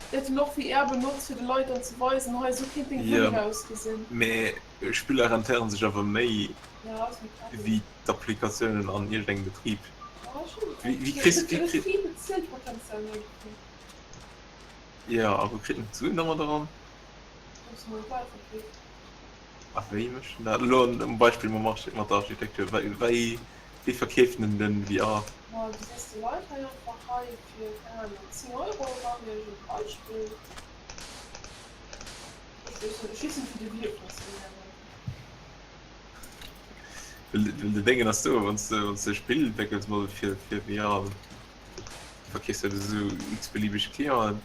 Déi hat en och VR benotzt fir de Leit dann ze weisen, hei sou kéint deng Jo, Wunneng ausgesinn. mee Spiller rentéieren sech awer méi Ja, ass méi klar. wéi d'Applikatiounen an iergendengem Betrib. Ja, ech Wéi wéi kriss de wéi kriss. Betrib bezilt potenziell méi dofir. Jo, a wou kritt en d'Suen domat eran? Dass en et weiderverkeeft. A wéi mécht en dat? Elo um Beispill mam Archi mat der Architektur, wéi wéi wéi verkeeft en den VR? Ma du sees de Leit hei einfach hei fir, keng Ahnung, 10 Euro, maachen mir iech e Beispill. Ech weess net, ech weess net wéi de VR funktionéiert. Well well de Déngen ass do, wann s de wann s de e Spill entwéckels mol fir fir VR, verkeefs de esou x-beliebeg Clienten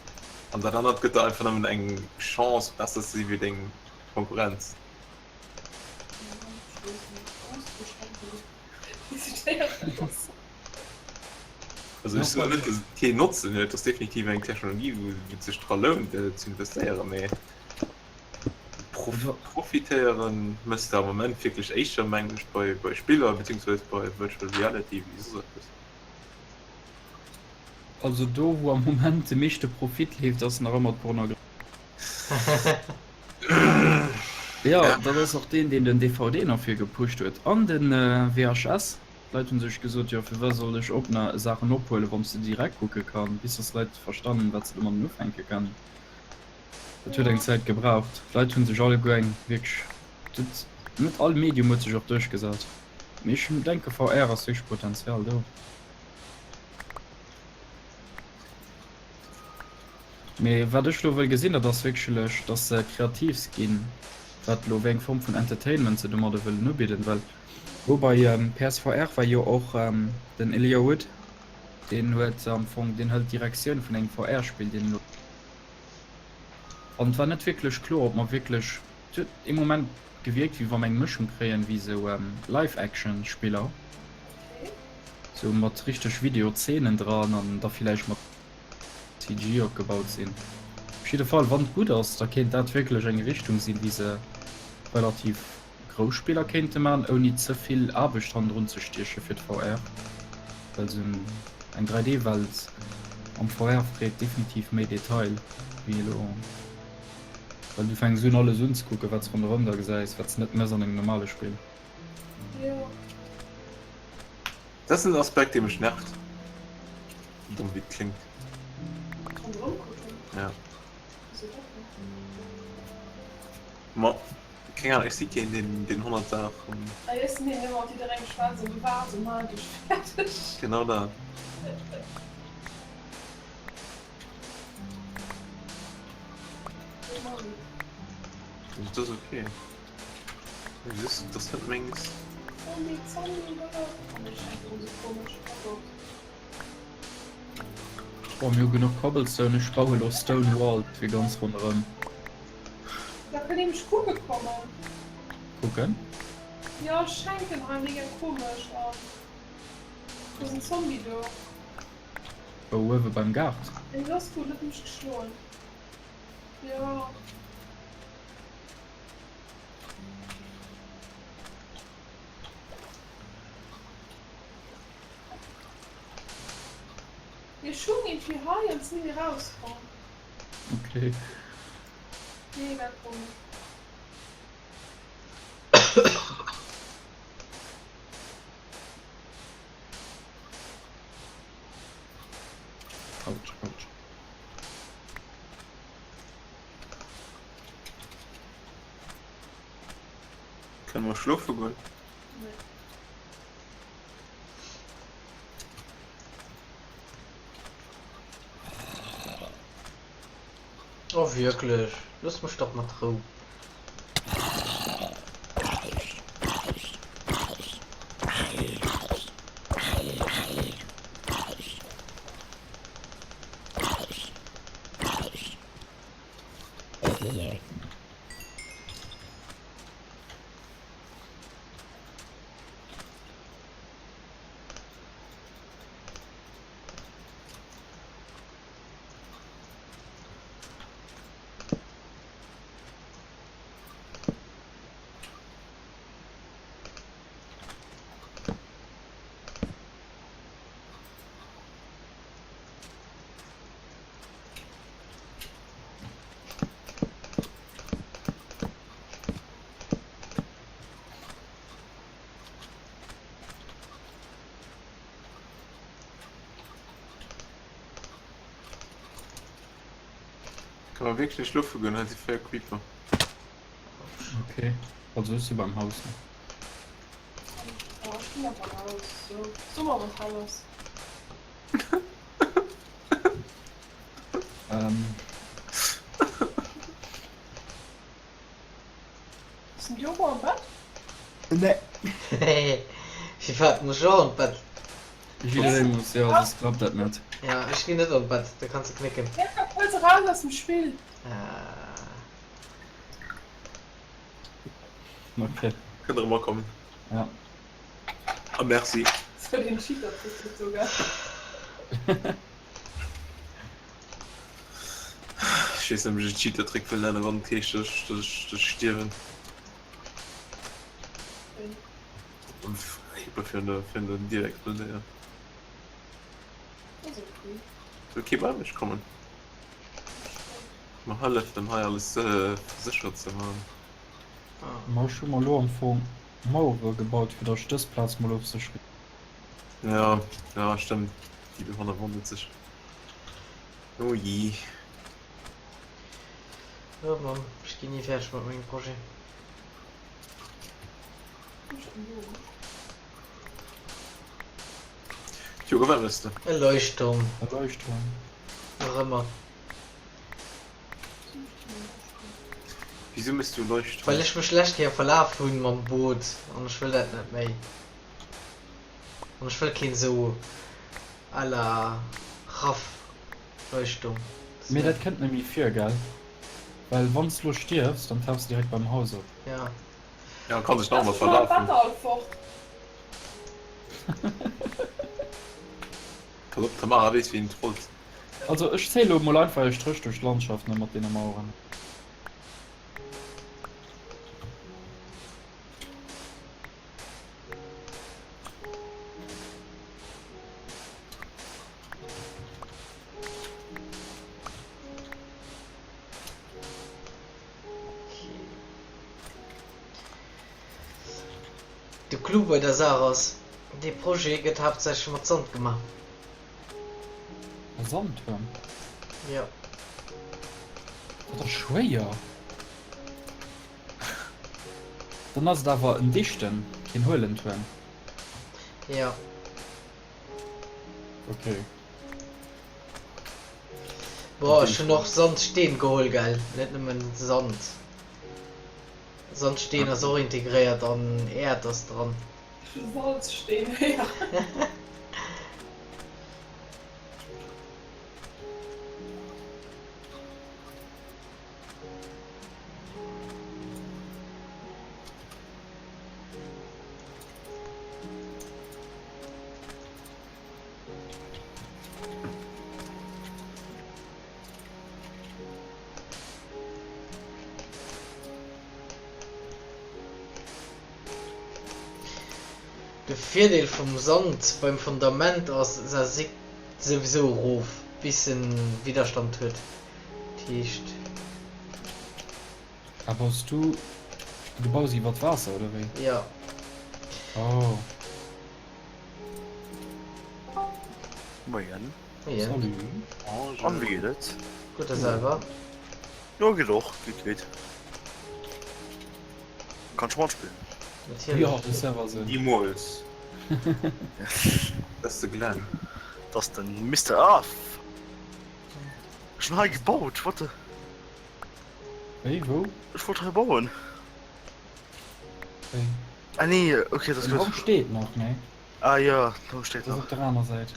an dat anert gëtt der einfach nëmmen eng Chance besser ze si wéi deng Konkurrenz. Also ech soen net, datt et keen Notzen huet, et ass definitiv eng Technologie wou et sech dra lount ze investéieren, mee profitéiere mëss de am Moment wierklech éischter mengen ech bei bei Spiller beziehungsweise bei Virtual Reality wéi soss eppes. Also do wou am Moment de meeschte Profit leeft ass nach ëmmer d'Pornographie. Jo, dat ass och deen, deen den DVD nach vir gepusht huet an den VHS. D'Leit hunn sech gesot, jo firwat soll ech Opna Saachen ophuelen, wann s de direkt kucke kann, bis dass d'Leit verstanen hunn, wat se domadden ufänke kennen. Dat huet eng Zäit gebraucht. D'Leit hunn sech alleguer eng wierklech, net all Medium huet sech och duerchgesat. Mee ech denke VR ass wierklech Potenzial do. Mee wat ech lo wëll gesinn, dat ass wierklech, dass se kreativ ginn, wat lo wéi eng Form vun Entertainment se domadde wëllen ubidden. Well lo bei PSVR war jo och den Elijah Wood, deen huet am Fong, deen hëlt d'Direktioun vun engem VR-Spill, deen elo. An et war net wierklech kloer, ob mer wierklech, et huet ee Moment gewierkt, wéi wa mer eng Mëschung kréien, wéi esou Live-Action-Spiller, esou mat richteg Video-Zeenen dran an da villäicht mat CG opgebaut sinn. Op jidde Fall, wann et gutt ass, da kéint dat wierklech eng Richtung sinn, wéi se relativ grouss Spiller kéinte man, ouni ze vill Aarbecht hannendrun ze stieche fir d'VR, well esou eng 3D-Welt am VR freet definitiv méi Detail wéi elo, well du fänks un alles unzekucken, wat s ronderëm der gesäis, wat s net mëss an engem normale Spill. Dat ass en Aspekt, dee mech nervt. Sou domm wéi et kléngt. Ja. Ma keng Ahnung, ech si keen, deen deen 100 Saachen. Genau dat. Dat ass ok. Just, dat ass net mengs. Zombie, Zombie, oh nee, schenkt erëm sou komesch, oh Gott. Oh mir hu genuch Cobblestone, ech baue lo Stone Wall fir ganz ronderëm. Da kënnt ee mech kucke kommen. Kucken? Jo, ech schenken hei mega komesch an do ass en Zombie do. Wou, uewe beim Gaart? Nee, lass gutt, huet mech geschloen. Jo. Mir schung irgendwie hei an sinn méi rauskomm. Okay. Mega komesch. Autsch, autsch. Kënne mer schlofe goen? Nee. Oh wierklech, looss mech dach mat Rou. Kann man wierklech schlofe goen, hei si 4 Creeper. Okay, also ech si beim Haus. Oh, ech ginn einfach raus. So, so mal was hell ass. Ähm. Ass den Diogo am Bett? Nee. Firwat muss ech och an d'Bett? Jidderee muss, jo, soss klappt dat net. Ja, ech ginn net an d'Bett, da kanns de knécken. Jakob, huel se raus aus dem Spill! Okay. Kënnt erëm akommen. Ja. A merci. Sou den Cheater-Trick gëtt do, gell? Ech weess net, ob ech e Cheater-Trick wëll nennen, wann et heescht, dass ech, dass ech, dass ech stierwen. Creeper virun der, virun der Dier explodéiert. Das ist okay. Soll kee bei mech kommen? Mer hëlleft dann hei alles sécher ze man. Ma ech hu mer lo am Fong Mauere gebaut fir datt ech dës Plaz mol ofsécheren. Ja, ja stëmmt, déi dohanne wonnert sech. Oh jee. Oh Mann, ech ginn ni fäerdeg mat mengem Projet. Tjo, wat wëlls de? E Leuchtturm. E Leuchtturm. Nach ëmmer. Wisou mëss du e Leuchtturm? Well ech mech lescht Kéier verlaf hunn mam Boot an ech wëll dat net méi. An ech wëll keen esou à la Raff Leuchtturm. Mee dat kënnt net méi vir, gell? Well wann s lo stierfs, dann tauchs de direkt beim Haus op. Ja. Ja, kann sech nach ëmmer verlafen. Pass op, d'Tamara weess wéi een trollt. Also ech zéie lo mol einfach e Stréch duerch d'Landschaft ne mat deene Maueren. De Clou bei der Saach ass, dee Projet gëtt haaptsächlech mat Sand gemaach. E Sandtuerm? Jo. Dat ass schwéier. Dann ass et awer en dichten, keen huelen Tuerm. Jo. Okay. Boah, ech hunn och Sandsteen geholl, gell, net nëmmen Sand. Sandsteen ass och integréiert an Äerd ass dran. Salzsteen, ja. De Virdeel vum Sand beim Fundament ass, se sickt souwisou erof bis en Widderstand huet. Dat heescht. Ah baus du, du baus iwwert Waasser oder wéi? Jo. Oh. Moien. Moien. Salut. An wéi geet et? Gutt a selwer? Jo geet och, geet geet. Kann ech matspillen? Natierlech. Jo, de Server sinn. Nimools. Dat ass de Glenn. Dat ass den Mister Ah! Ech hunn hei gebaut, what the. Wéi, wou? Ech wollt hei bauen. Wéi? Ah nee, okay, dat ass Den gutt. Haus steet nach, nee? Ah jo, den Haus steet Das nach. op der aner Säit.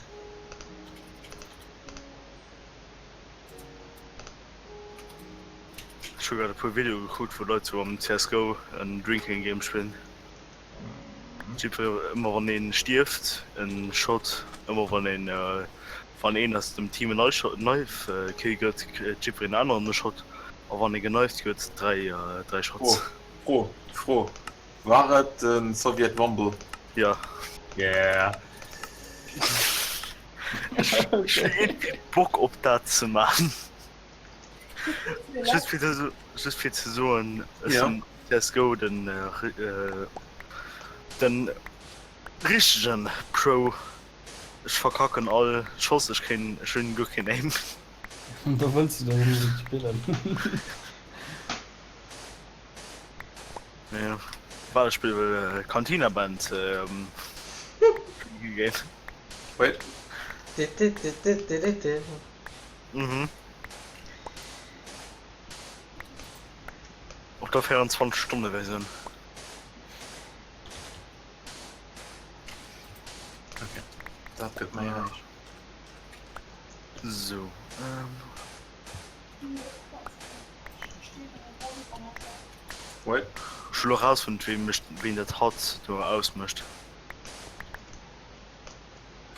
Ech. Ech hu grad e puer Videoe gekuckt wou Leit sou am CSGO en Drinking Game spillen. Jiddwer ëmmer wann een stierft en Shot, ëmmer wann een wann een aus dem Team en Knife Kill gëtt kritt jiddwereen aneren e Shot a wann ee geknifed gëtt 3 3 Shots. Fro, Fro, War et de Soviet Womble? Jo. Yeah. Ech hunn iergendwéi Bock op dat ze man. Just fir ze, just fir ze soen, ech Ja. sinn CSGO den, den richtegen Pro. Ech verkacken all Schoss, ech kréien, ech hunn guer keen Aim. Da wëlls de dach net spillen. Ja, well ech spille wëll Cantina Band Game. Wait. Mhm. Op der 24 Stonne Versioun. Okay. Dat gëtt méi räich. So. Ähm. Wait. Ech wëll och rausfannen, ween mécht, ween dat hatt do ausmécht.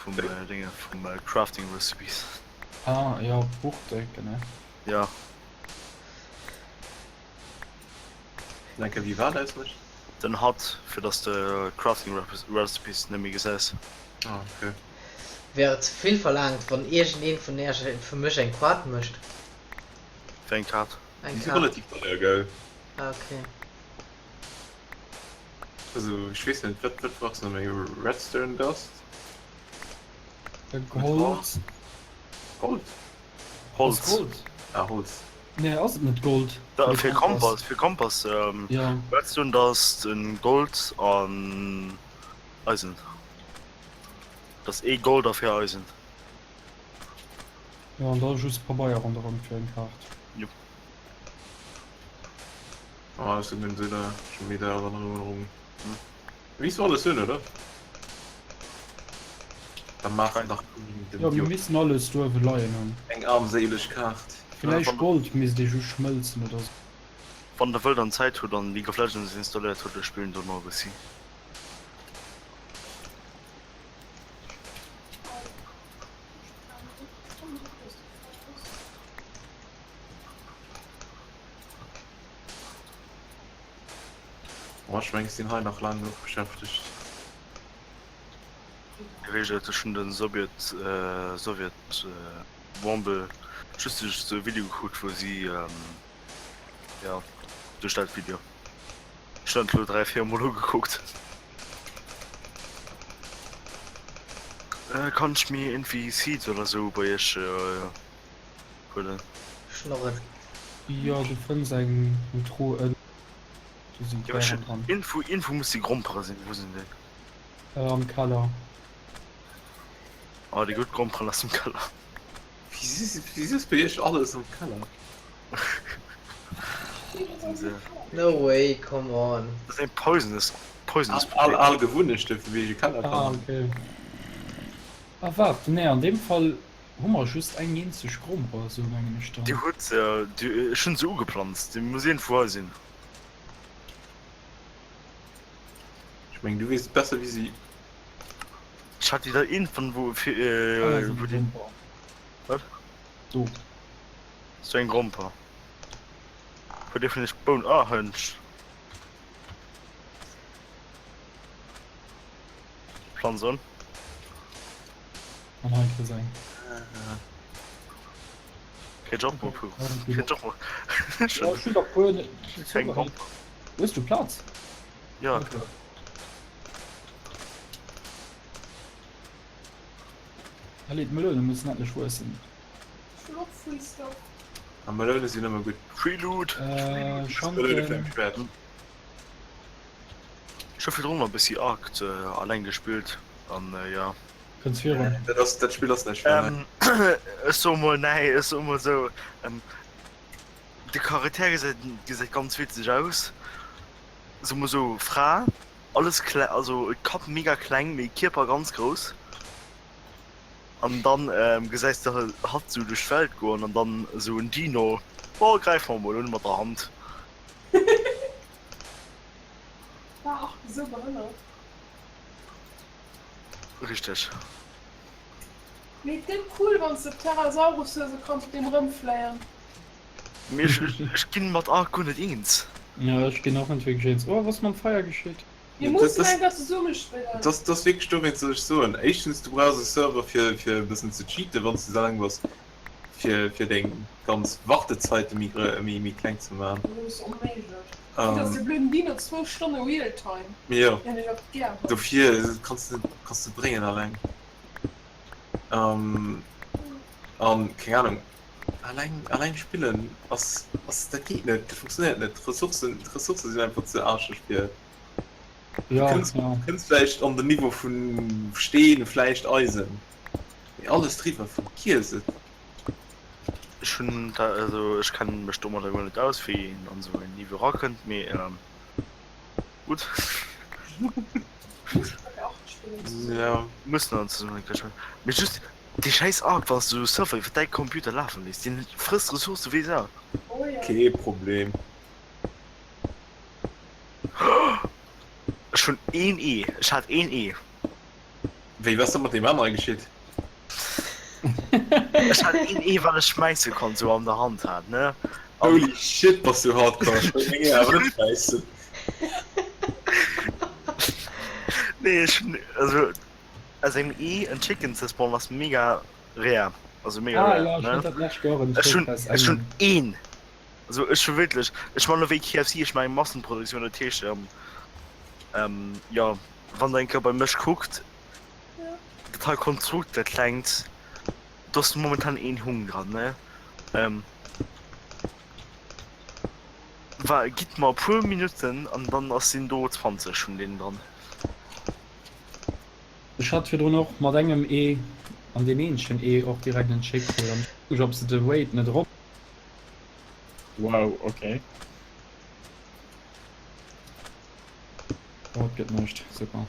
Vum äh, Dinge, vum äh, Crafting Recipes. Ah, jo, Buch drécken, ne? Ja. Denke wie wat ausmécht? Den Hut, fir dass de Crafting Recipes net méi gesäis. Ah, okay. Wär et zevill verlaangt wann iergendeen vun äerch fir mech eng Kaart mécht? Wéi eng Kaart? Eng Déi si Kaart. relativ deier, gell? Ah, okay. Also ech weess net, wat wat brauchs de nach méi? Redstone Dust? Gold. Gold? Holz. Ass Gold? Ah, Holz. Nee, ass et net Gold? Da, fir Kompass, fir Kompass, ähm, Ja. Redstone Dust, en Gold an Eisen. Dat ass ee Gold a 4 Eisen. Jo, an da just Pabeier ronderëm fir eng Kaart. Jupp. Ah, ech sinn esou da schon wieder Erinnerung. Mir missten alles hunn, oder? Da maachen dach Jo, mir missten alles do uewe leien hunn. Eng armséileg Kaart. Villäicht Gold misst ee just schmëlzen oder sou. Wann der wëllt an Zäit hutt an League of Legends installéiert hutt, ech spillen do nach e bëssi. Oh, ech meng, ech sinn hei nach laang genuch beschäftegt. Wéi ech hunn den Sowjet Sowjet Womble just duerch esou e Video gekuckt wou si jo duerch dat Video. Ech hunn dat elo 3, 4 mol ugekuckt. Kann ech mir iergendwéi Seeds oder sou bei iech huelen? Schnorren. Jo, du fënns eng Truh ënnen. Do sinn Jo, ech d'Bären dran. Iergendwou, iergendwou muss déi Grompere sinn. Wou sinn déi? Am Keller. Oh, déi gutt Gromperen ass am Keller. Wéi ass bei iech alles am Keller? No way, come on. Dat ass eng poisonous, poisonous Al, al Gewunnechte vu wéi ech e Keller Ah, fannen. okay. Ah, waart, nee, an deem Fall hu mer just eng eenzeg Gromper, esou mengen ech dann. Dir hutt se, ech hunn se ugeplanzt, déi muss iergendwou hei sinn. Ech mengen, du weess et besser wéi si. Ech hat déi da iergendwann wou, Ah, da sinn wou déi déi. Gromper. Wat? Do. Sou eng Gromper. Huet ee vun iech Boun? Ah, hënsch. Planz an. An hei kriss eng. Kritt och mol puer. Kritt och mol. Ja, ech hunn der puer. Eng Gromper. Hues du Plaz? Ja. Allez, d'Meloune mussen endlech wuessen. Ech wëll och Free Stuff. A Meloune sinn ëmmer gutt. Free Loot! Äh, Meloune Schanken. fir mech Ech hu virdrun nach e bëssi Ark alleng gespillt an jo. Kënns virun. Dat ass, dat Spill ass näischt fir mech. Ech soe mol, nee, ech soe mol esou, de Charakter gesäit gesäit ganz witzeg aus. Soe mol esou, Fra, alles kleng, also Kapp mega kleng, mee Kierper ganz grouss. An dann gesäis de hatt sou duerch d'Welt goen an dann sou en Dino, oh gräif mer mol un mat der Hand. War och esou behënnert. Richteg. Mee et gëtt cool wanns de Pterasaurus hues a kanns op deem rëmfléien. Mee ech ech ginn mat Ark guer net eens. Jo ech ginn och net wierklech eens. Oh was mam Feier geschitt? Mir mussen eng Kéier zesumme spillen. Dat ass wierklech dowéinst dat ech soen, éischtens du brauchs e Server fir fir e bëssen ze cheaten wanns du eleng bass, fir fir deng ganz Wartezeite méi méi méi kleng ze man. Dat ass onméiglech. Vue dass dee blöden Dino zwou Stonne Real Time. Jo Deen ech och gär hunn. dofir kanns de kanns de bréngen eleng an keng Ahnung eleng eleng spillen ass ass dat geet net, dat funktionéiert net, d'Ressourcen d'Ressourcë sinn einfach ze aarscheg fir. Du Ja, kënns, ja. kënns vläicht an den Niveau vun Steen, vläicht Eisen, mee alles driwwer, vergiess et. Ech hunn da, also ech kennen mech domadder guer net aus wéi een an esou en Niveau erakënnt, mee gutt. Ja. Mussen dann zesummen eng Kéier spillen. Mee just dee schäiss Ark, wann s du esou Server iwwer däi Computer lafen léiss, deen frësst Ressourcë wéi Sau. Kee Problem. Ech hunn een Ee, ech hat een Ee. Wéi, wat ass da mat deem anere geschitt? Ech hat een Ee wat ech schmäisse konnt, sou an der Hand hat, ne? An Holy shit, bass du hardcore! Ech wollt meng Eeër awer net schmäissen. Nee, ech hunn, also aus engem Ee en Chicken ze spawnen ass mega rare, also mega Ah rare, jo, ech ne? hunn dat lech Joer en Ech Steak hunn, aus ech hunn engem. een! Also ech hu wierklech, ech man elo wéi KFC, ech man eng Massenproduktioun, dat heescht jo wann der eng Kéier bei mech kuckt, dat hei Konstrukt dat klengt, do ass momentan een Hung dran ne, wa gitt mer e puer Minutten an dann ass sinn do 20 vun deenen dran. Ech hat virdrun och mat engem Ee an deen eenzegen Ee och direkt en Chick krut an ech froe mech ob se de Weight net erop. Wow, okay. Oh, et gëtt Nuecht, super.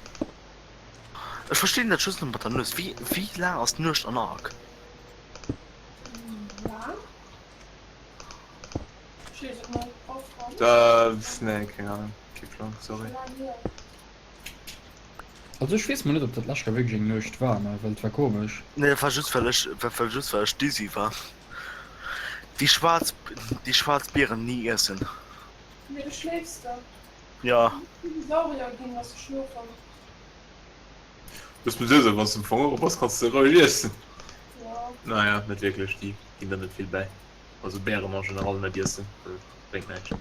Ech verstinn dat just net mat der Nues. Wéi wéi laang ass d'Nuecht an Ark? Laang? Ech weess et net. Off Da, nee, keng Ahnung, kee Plang, sorry. Laang hier. Also ech weess mol net ob dat lescht Joer wierklech eng Nuecht war, ne, well et war komesch. Nee, dat war just well ech dat war just well ech dizzy war. Déi schwaarz déi schwaarz Bieren ni iessen. Nee, du schléifs da. Ja. Du muss Dinosaurier ginn, dass du schlofen. Dës muss esou, wann s de am Fong erop bass, kanns de roueg iessen. Ja. Naja, net wierklech, déi ginn der net vill bäi. Also Bären en général net iessen, well bréngt näischt.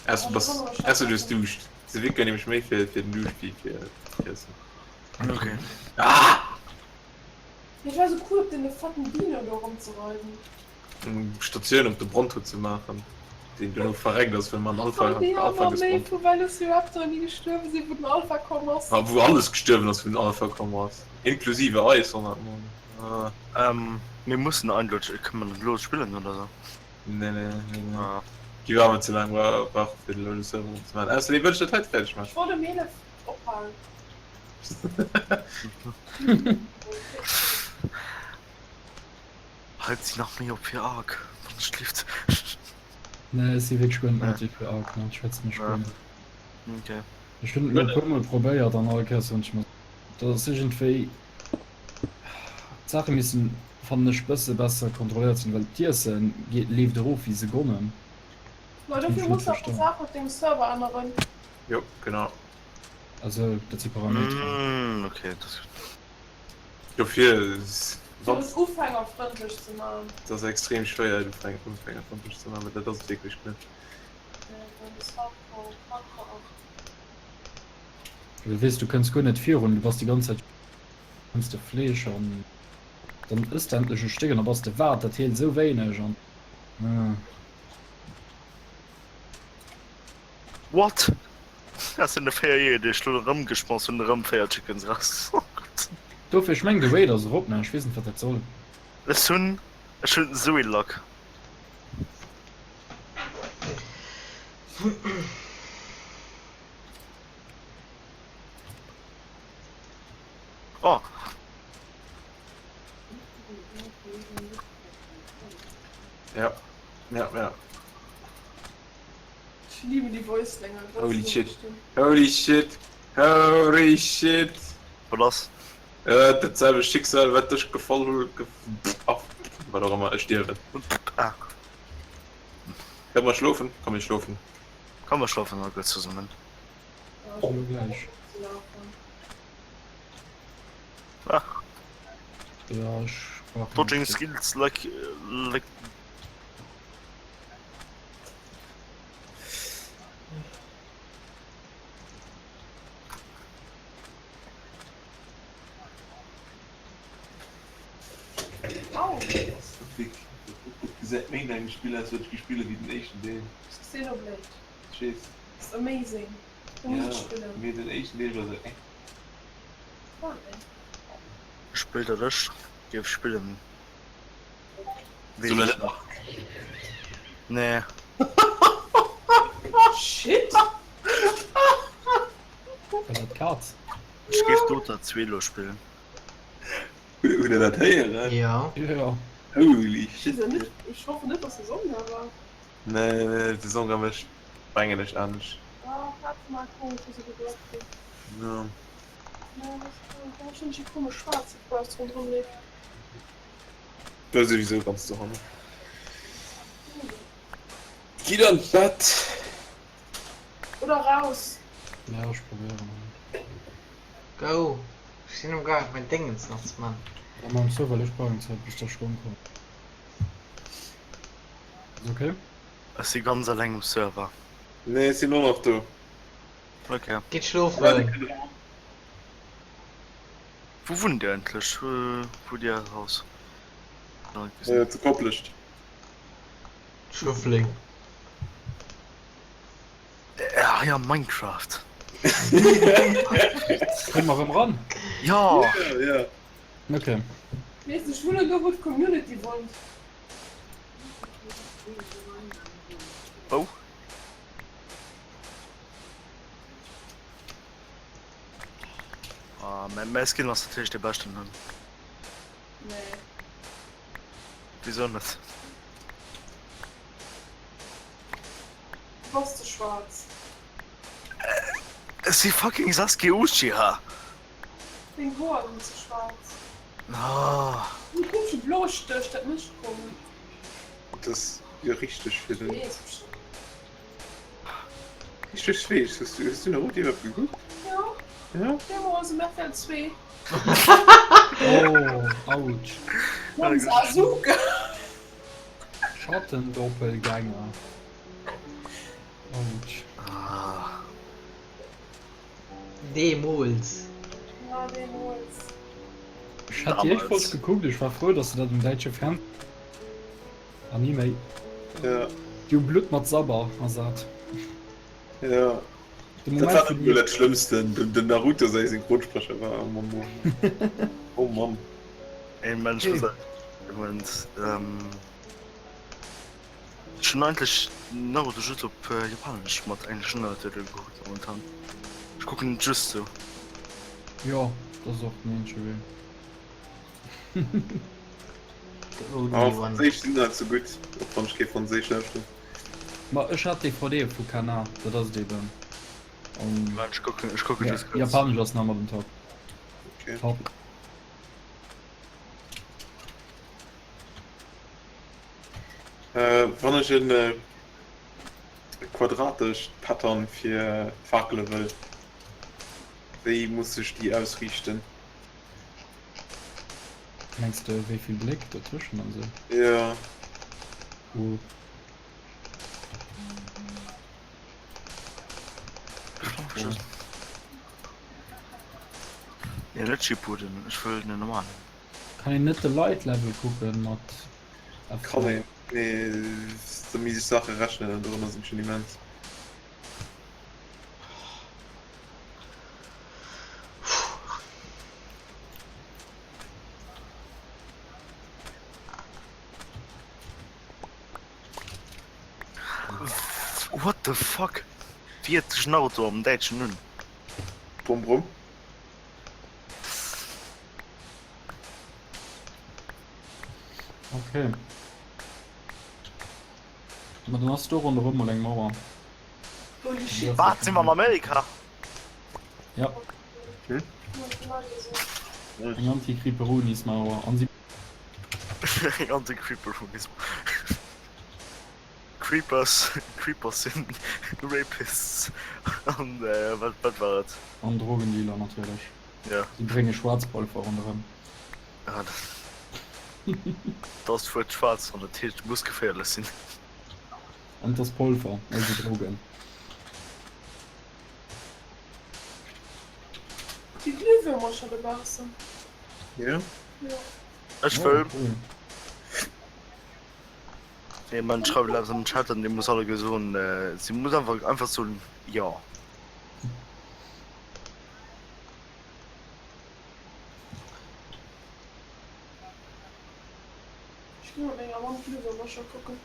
Ausser du bass, ausser du hues Duuscht. Se wierken nämlech méi fir fir den Duuscht wéi fir d'Iessen. Okay. Ah! Et war sou cool op den fetten Dino do romzereiden. Eng Statioun op de Bronto ze maachen, deen duerno verreckt ass, well mer an Alpha, An déi Alpha aner méi gespawnt. vu Velociraptoren déi gestuerwe sinn wou den Alpha komm ass. Ah, wou alles gestuerwen ass, wou den Alpha komm ass. Inklusive eis, 100 Mol. Ah. Ähm, mir mussen eindeutig, kënne mer dat elo spillen oder sou? Nee, nee, nee, nee. Ah. Gi war mer ze laang brauche fir elo de Server opzemaachen. Ausserdeem wëll ech dat haut fäerdeg maachen. Ech wollt ëm 11 ophalen. Halt si nach méi op fir Ark, wann ech lift. Nee, ech si wierklech guer net motivéiert fir Ark, ne, schwätze mech guer net. Okay. Ech hunn et elo e puer mol probéiert an all Kéiers hunn ech mer, dat ass iergendwéi, d'Saache missen, fannen ech, bësse besser kontrolléiert sinn, well d'Iesse geet, leeft erof wéi Sekonnen. Ma Dat hunn dofir ech net muss de awer verstanen. Saachen op dengem Server änneren. Jo, genau. Also dat si Parameteren. Mm, okay, das Dofir Fir et ufängerfrëndlech ze man. Dat ass extrem schwéier et ufängerfrëndlech ze man, well dat ass et wierklech net. Du weess, du kënns guer net virun, du bass déi ganz Zäit kënns de Fleesch an dann ëss de endlech e Stéck an da bass de wat, dat heelt esou wéineg an. What? Aus den 4 Jeeër déi ech lo erëm gespawn hunn erëm 4 Chickens raus. Oh Gott. Dofir, ech mengen de Raid ass erop, mä ech weess net wat dat soll. Ech hunn ech hunn esou ee Luck. Oh. Ja, ja, ja. Ich liebe die Voice-Länge. Holy shit. Holy shit. Holy shit. Wat ass? Äh, dat selwecht Schicksal, wat dech gefall huet, ach, wat och ëmmer, ech stierwen. Ah. Kënne mer schlofen? Komm mir schlofen. Komm mer schlofen all guer zesummen. Jo, gläich. Ah. Ja, ech brauch Dodging skills like, like. Au! Gesäit méi no engem Spill aus wat ech gespillt hu wéi den éischten Deel. Xenoblade. Ech weess. Ass amazing. Du muss et spillen. Mee den éischten Deel war sou eh. War eh. Spill dat ech géif spillen. Soll er net nach? Nee. Shit! War dat d'Kaz? Ech géif Dota 2 lo spillen. Hutt der dat héieren? Jo. Jo. Holy shit. Ech hoffen net dass de Songa war. Nee, nee, de Songa mécht mengen ech anescht. Ah, Kaz mag komesch wéi se gedroppt ginn. Jo. Nee, dat ass schon déi komesch schwaarz déi dobausse ronderëm leeft. Da souwisou ganz dohannen. Gitt an d'Bett! Oder raus! Ja, ech probéieren mol. Go! Ech sinn am gaang mäin Déngens nach ze man. Da mam Server, ech brauch eng Zäit bis der Schwong kommt. Ass ok? Ech si ganz eleng um Server. Nee, ech sinn och nach do. Ok. Gitt schlofen! Wou wunnt dir eigentlech? Wou hutt dir äert Haus? Zu Koplescht. Schëffleng. Ah ja, Minecraft. Kënne mer erëm ran? Jo! Ja, ja. Ok. Weess ech wunnen do wou d'Community wunnt. Wou? Ah, mäi Skin ass natierlech dee beschten. Nee. Wieso net? Du bass ze schwaarz. Ech si fucking Sasuke Uchiha! Deng Hoer sinn ze schwaarz. Ah. Dee komesche bloe Stéch, dat mécht komesch. Dat ass jo richteg fir den. Weess ech net. Richteg schweess. Hues du, hues du Naruto iwwerhaapt gekuckt? Jo. Ja? Deemools um RTL 2. Oh, ouch. Mam Sasuke. Schattendoppelgänger. Ouch. Ah. Deemools. Ja, deemools. Ech hat déi éischt Folg gekuckt, ech war frou, dass se dat um däitsche Fernsehen. An ni méi. Ja. Déi hu Blutt mat Sabber ersat. Ja. De Dat Moment, war wou net déi. mol dat Schlëmmsten, den, den Naruto säi Synchronsprecher war, oh Mann, oh Mann. Een Mensch Okay. okay. Moment, ähm, ech hunn eigentlech Naruto just op äh, Japanesch mat engleschen Ënnertitelen gekuckt momentan. Ech kucken et just sou. Jo, dat ass och den eenzege Wee. The only Ah, one. Franséisch sinn net sou gutt, och wann ech kee Franséisch lauschteren. Ma ech hat DVD vu Kana, dat ass et eben. An Moment, ech kucken, ech kucken ja, just kurz. Japanesch ass nach ëmmer den Top. Okay. Top. Äh, wann ech en äh, quadratescht Pattern fir d'Fakele wëll, wéi muss ech déi ausriichten? Mengs de wéi vill Bléck dertëschen an sou? Ja. Uh. Nee, net Shippuden, ech wëll den normalen. Kann een net de Light Level kucken mat F3? Kann een, mee da misst ech Saache rechnen an dorënner sinn ech schon immens. What the fuck? Wéi huet sech Naruto am Däitschen un? Brumm brumm. Okay. Ma dann ass do ronderëm mol eng Mauer. Holy shit. Wat, si mer an Amerika? Ja. Eng Anti-Creeperonis-Mauer. An si. Eng Anti-Creeperonis-Mauer. Creepers, Creepers sinn Rapists an wat, wat war et? An Drogendealer natierlech. Ja. Si brénge Schwaarzpolver ronderëm. Ah, dat ass d'Wuert schwaarz an dat heescht, et muss geféierlech sinn. An et ass Polver, also Drogen. Déi Glühwürmercher dobaussen. Jo. Jo. Ech wëll. Nee, man schreift langsam am Chat an dir muss alle soen, äh, sie muss einfach einfach soen ja. Ech ginn mat menger Mamm d'Glühwürmercher kucken.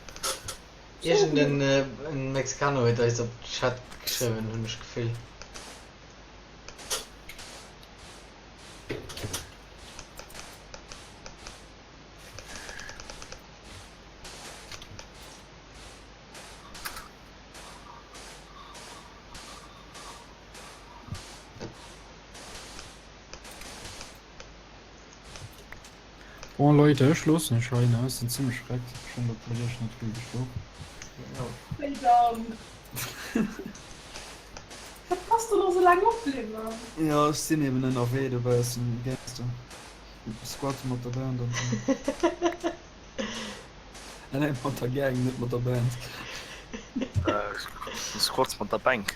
Iergend en äh, Mexikaner huet eis op Chat geschriwwen, hunn ech d'Gefill. Bon Leute, ech loossen iech hei, ne? Ech sinn zimmlech wrecked. Ech hunn elo iech net vill geschlof. Wéi dann? Wat bass du nach sou laang op, Léon? Jo, ech sinn eben ënnerwee dobaussen, Gangster. Squad mat der Band an sou. Ah nee, mat der Gang, net mat der Band. Squads mat der Bänk.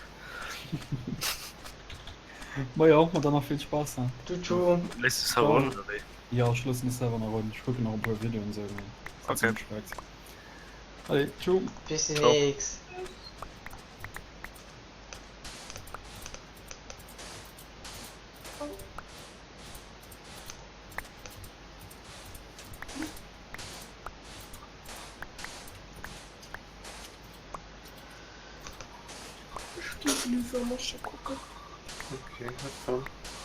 Ma jo, ma dann nach vill Spaass, ne? Tschu. Léiss de Server un oder wéi? Jo, ech loossen de Server nach un. Ech kucken nach e puer Videoen sou, mee Okay. zimmlech wrecked. Allez, tschu. Bis Ciao. demnächst. Ech gi Glühwürmercher kucken. Okay, have fun.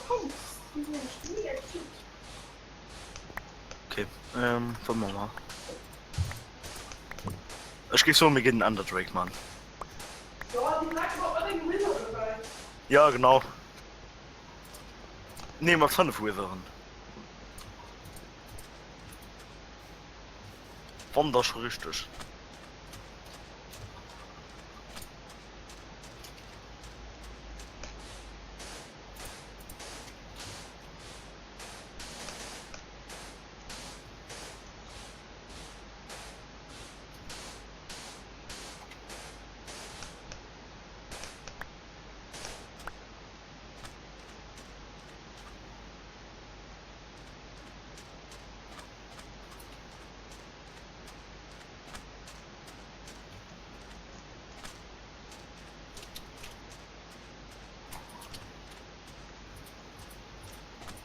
Komm, déi sinn nämlech mega cute. Okay, ähm, wat man mer? Ech géif soen, mir ginn den Ender Drake man. Jo, déi bleiwen och mat engem Wither dobäi. Ja, genau. Nee, mat 5 Witheren. Wann da scho richteg.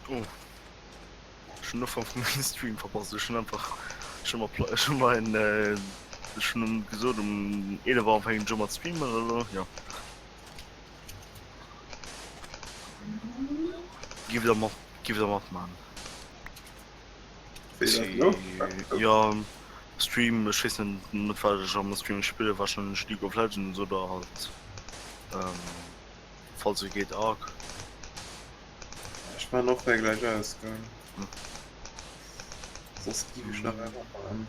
Oh. Ech hunn den Ufank vum Stream verpasst. Ech hunn einfach ech hunn mer ech hunn mein ech hunn gesot um 11 Auer fänken ech u mat streamen elo jo. Giff der mat giff der matman. Jo Stream ech weess net net wat ech am Stream spille wahrscheinlech League of Legends oder halt ähm, falls et geet Ark. Ech man och hei gleich aus gell. Soss giff ech nach eng opmachen.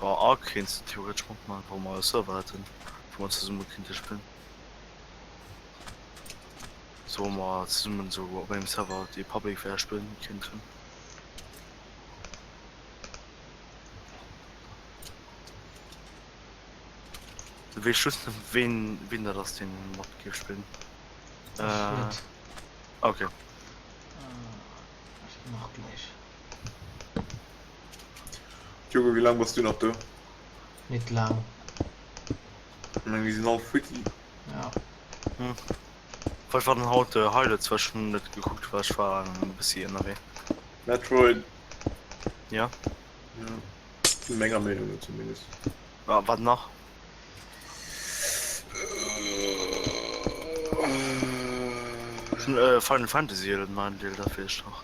Oh, Ark kéints de theoretesch matman wa mer e Server hätten wou mer zesumme kinnte spillen. Sou wou mer zesummen sou op engem Server dee public wär spillen kinnten. Weess just net ween ween dat ass deen mat géif spillen. Ech net. Okay. Ech ginn och gläich. Diogo, wéi laang bass du nach do? Net laang. Ech mengen déi sinn all futti. Ja. Hm. Wat war denn haut de Highlights? Well ech hunn net gekuckt, well ech war e bëssi ënnerwee. Metroid. Ja. Ja. Menger Meenung no zumindest. Wa wat nach? Ech hunn äh, Final Fantasy huet en neien Deel, dat weess ech nach.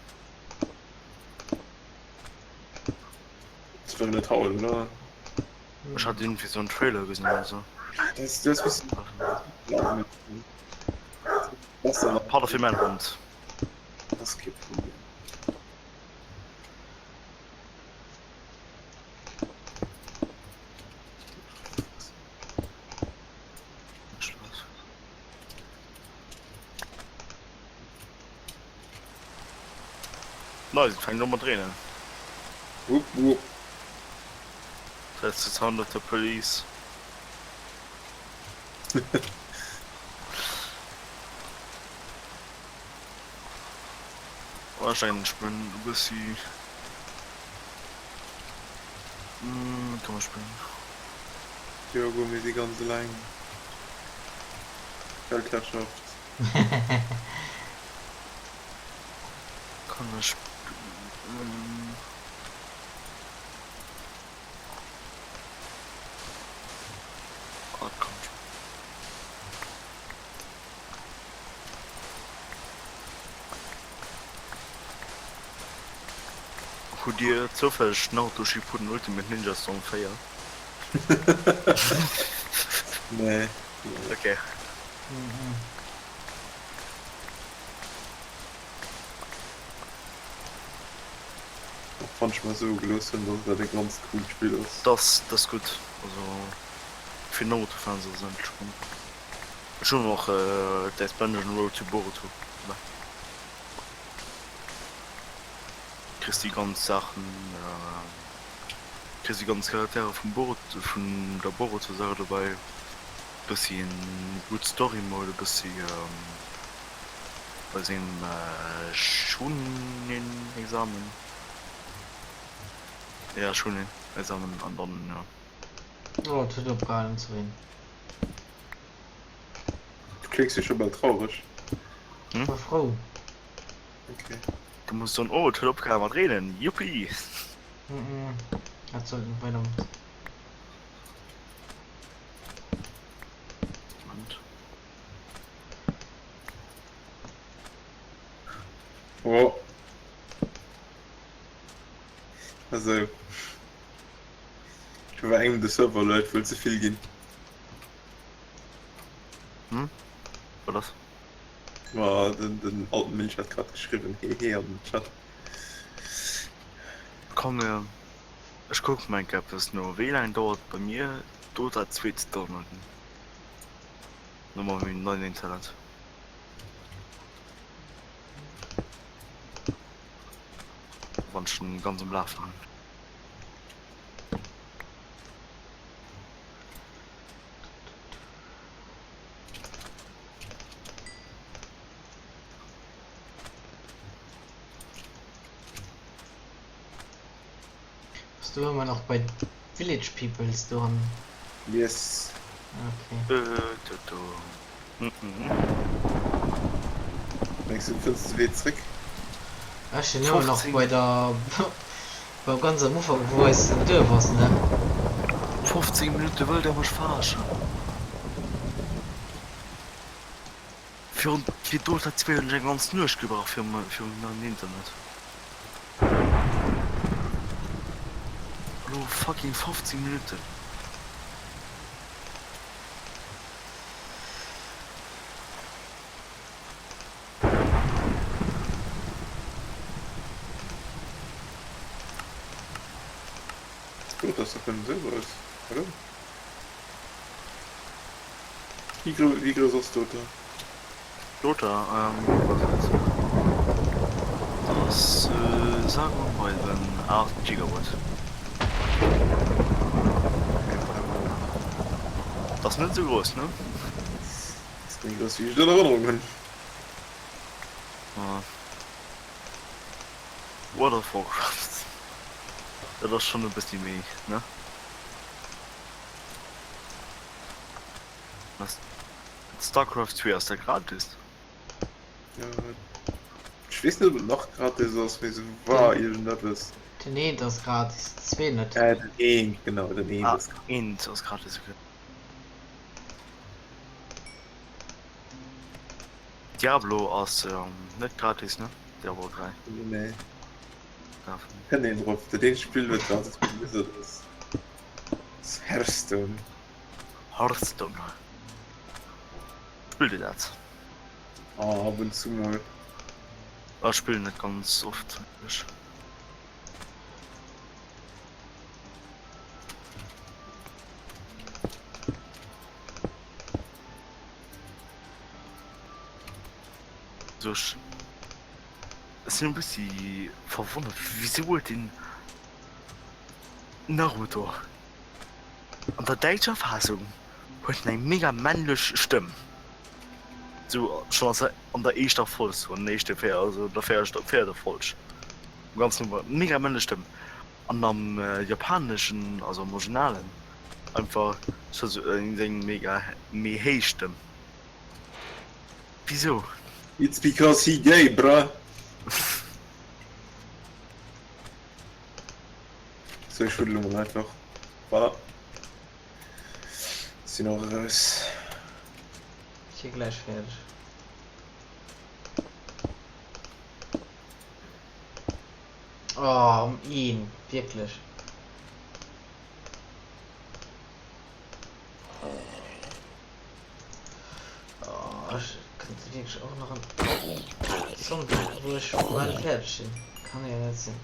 Dat war net haut, oder? Ech hat iergendwéi sou en Trailer gesinn oder sou. Das, das bist besser. Pardon fir mäin Hond. Das ist kein Problem. Nice, et fänkt u mat reenen. Wupp wupp. That's the sound of the police. Oh, ech denken ech spillen e bëssi. Hm, wat kann ech spillen? Diogo, mir si ganz eleng. Weltherrschaft. Kann ech spillen? Ah, dat kann ech. Hutt Dir zoufälleg Naruto Shippuden Ultimate Ninja Storm 4? Nee. Okay. Och wann ech mer soe gelooss hunn, dass dat e ganz coolt Spill ass. Dass dass gutt, also fir Naruto Fans ass et endlech komm. Ech hunn och d'Expansion Road to Boruto dobäi. Kriss déi ganz Saachen, kriss déi ganz Charaktere vum Boruto, vun der Boruto Saga dobäi, bëssi en gutt Story Mode, e bëssi bei sengem Chunin Examen, ja Chunin Examen an dann jo. Oh, et huet opgehalen ze reenen. Du kléngs jo scho bal traureg. Hm? War frou. Okay. Du muss soen, oh et huet opgehale mat reenen, juppie! Mhm, dat sollt net weider mat. Moment. Oh. Also. Do war engem de Server Alert wuel ze vill ginn. Hm? Wat ass? Ma den, den alten Milch hat grad geschriwwen hehe an den Chat. Komm mir, ech kucken mol enk eppes no. Wéi laang dauert bei mir Dota 2 ze downloaden? No mengem neien Internet. Wann ech en ganz um Lafen hunn. Bass du ëmmer nach bei Village Peoples doran? Yes. Okay. Äh, do, do. Mengs du du fënns de Wee zréck? Ech sinn ëmmer nach bei der beim ganz am Ufank wou eis den Duerf ass ne. 15 Minutte wëllt der mech verarschen? Virun fir Dota 2 hunn ech eng ganz Nuecht gebraucht fir fir um Internet. Elo fucking 15 Minutten. Gutt, dass dat nëmmen esou grouss, oder? Wéi grouss, wéi grouss ass Dota? Dota, ähm, was ass dat? Ass, sage und weise 8 Gigabyte. Dat ass net esou grouss, ne? Ass méi grouss wéi ech et an Erënnerung hunn. Ah. World of Warcraft. Dat ass schonn e bëssi méi, ne? Was? Starcraft 2 ass dat gratis? Ech weess net ob et nach gratis ass, mee se war iergendeppes. Den eent ass gratis, den zween net. Äh, den eent, genau, den eent Ah, ass gratis. eent ass gratis, okay. Diablo ass net gratis, ne? Diablo 3. Nee. Kënnt een drop, dat eenzegt Spill wat gratis vun Blizzard ass. Hearthstone. Hearthstone. Spillt dir dat? Ah, ab und zu mol. Ah, ech spillen net ganz oft ech. So ech sinn e bëssi verwonnert, wisou huet den Naruto an der däitscher Fassung huet en eng mega männlech Stëmm, sou schonn als an der éischter Folg, sou an den éischte 4, also der véierter Folg, am ganzen Ufank, mega männlech Stëmm an am japaneschen, also am originalen einfach sou eng mega méi héich Stëmm. Wisou? It's because he gay, bruh. So, ech huelen elo mol einfach. Voilà. Sinn och eraus. Ech si gläich fäerdeg. Oh, um een, wierklech. Oh, ech kënnt wierklech och nach en Zombie, wou ech bal fäerdeg sinn. Kann jo net sinn.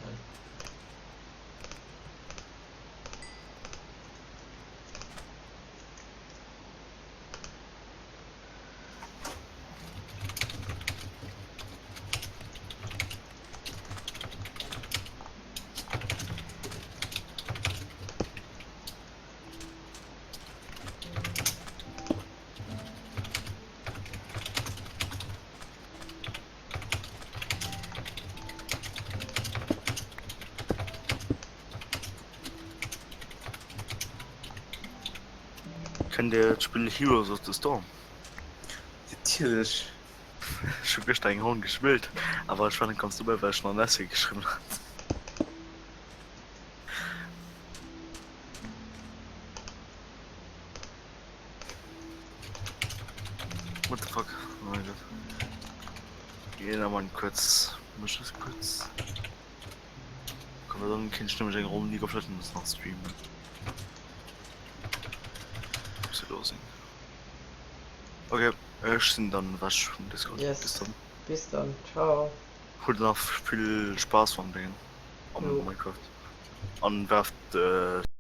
Kennt Dir d'Spill Heroes of the Storm? Natierlech. Ech hu gëschter eng Ronn gespillt, awer ech war net ganz dobäi, well ech nach en Essay geschriwwen hat. What the fuck? Oh mein Gott. Geh da mal kurz. Muss das kurz. Komm, dann kann ich nämlich eng Ronn League of Legends nach streamen. Muss ja los sinn. Okay, ech sinn dann weg vum Discord. Yes. Bis dann. Bis dann. Ciao. Hutt nach vill Spaass mam Déngen am Jo. Minecraft. An werft äh.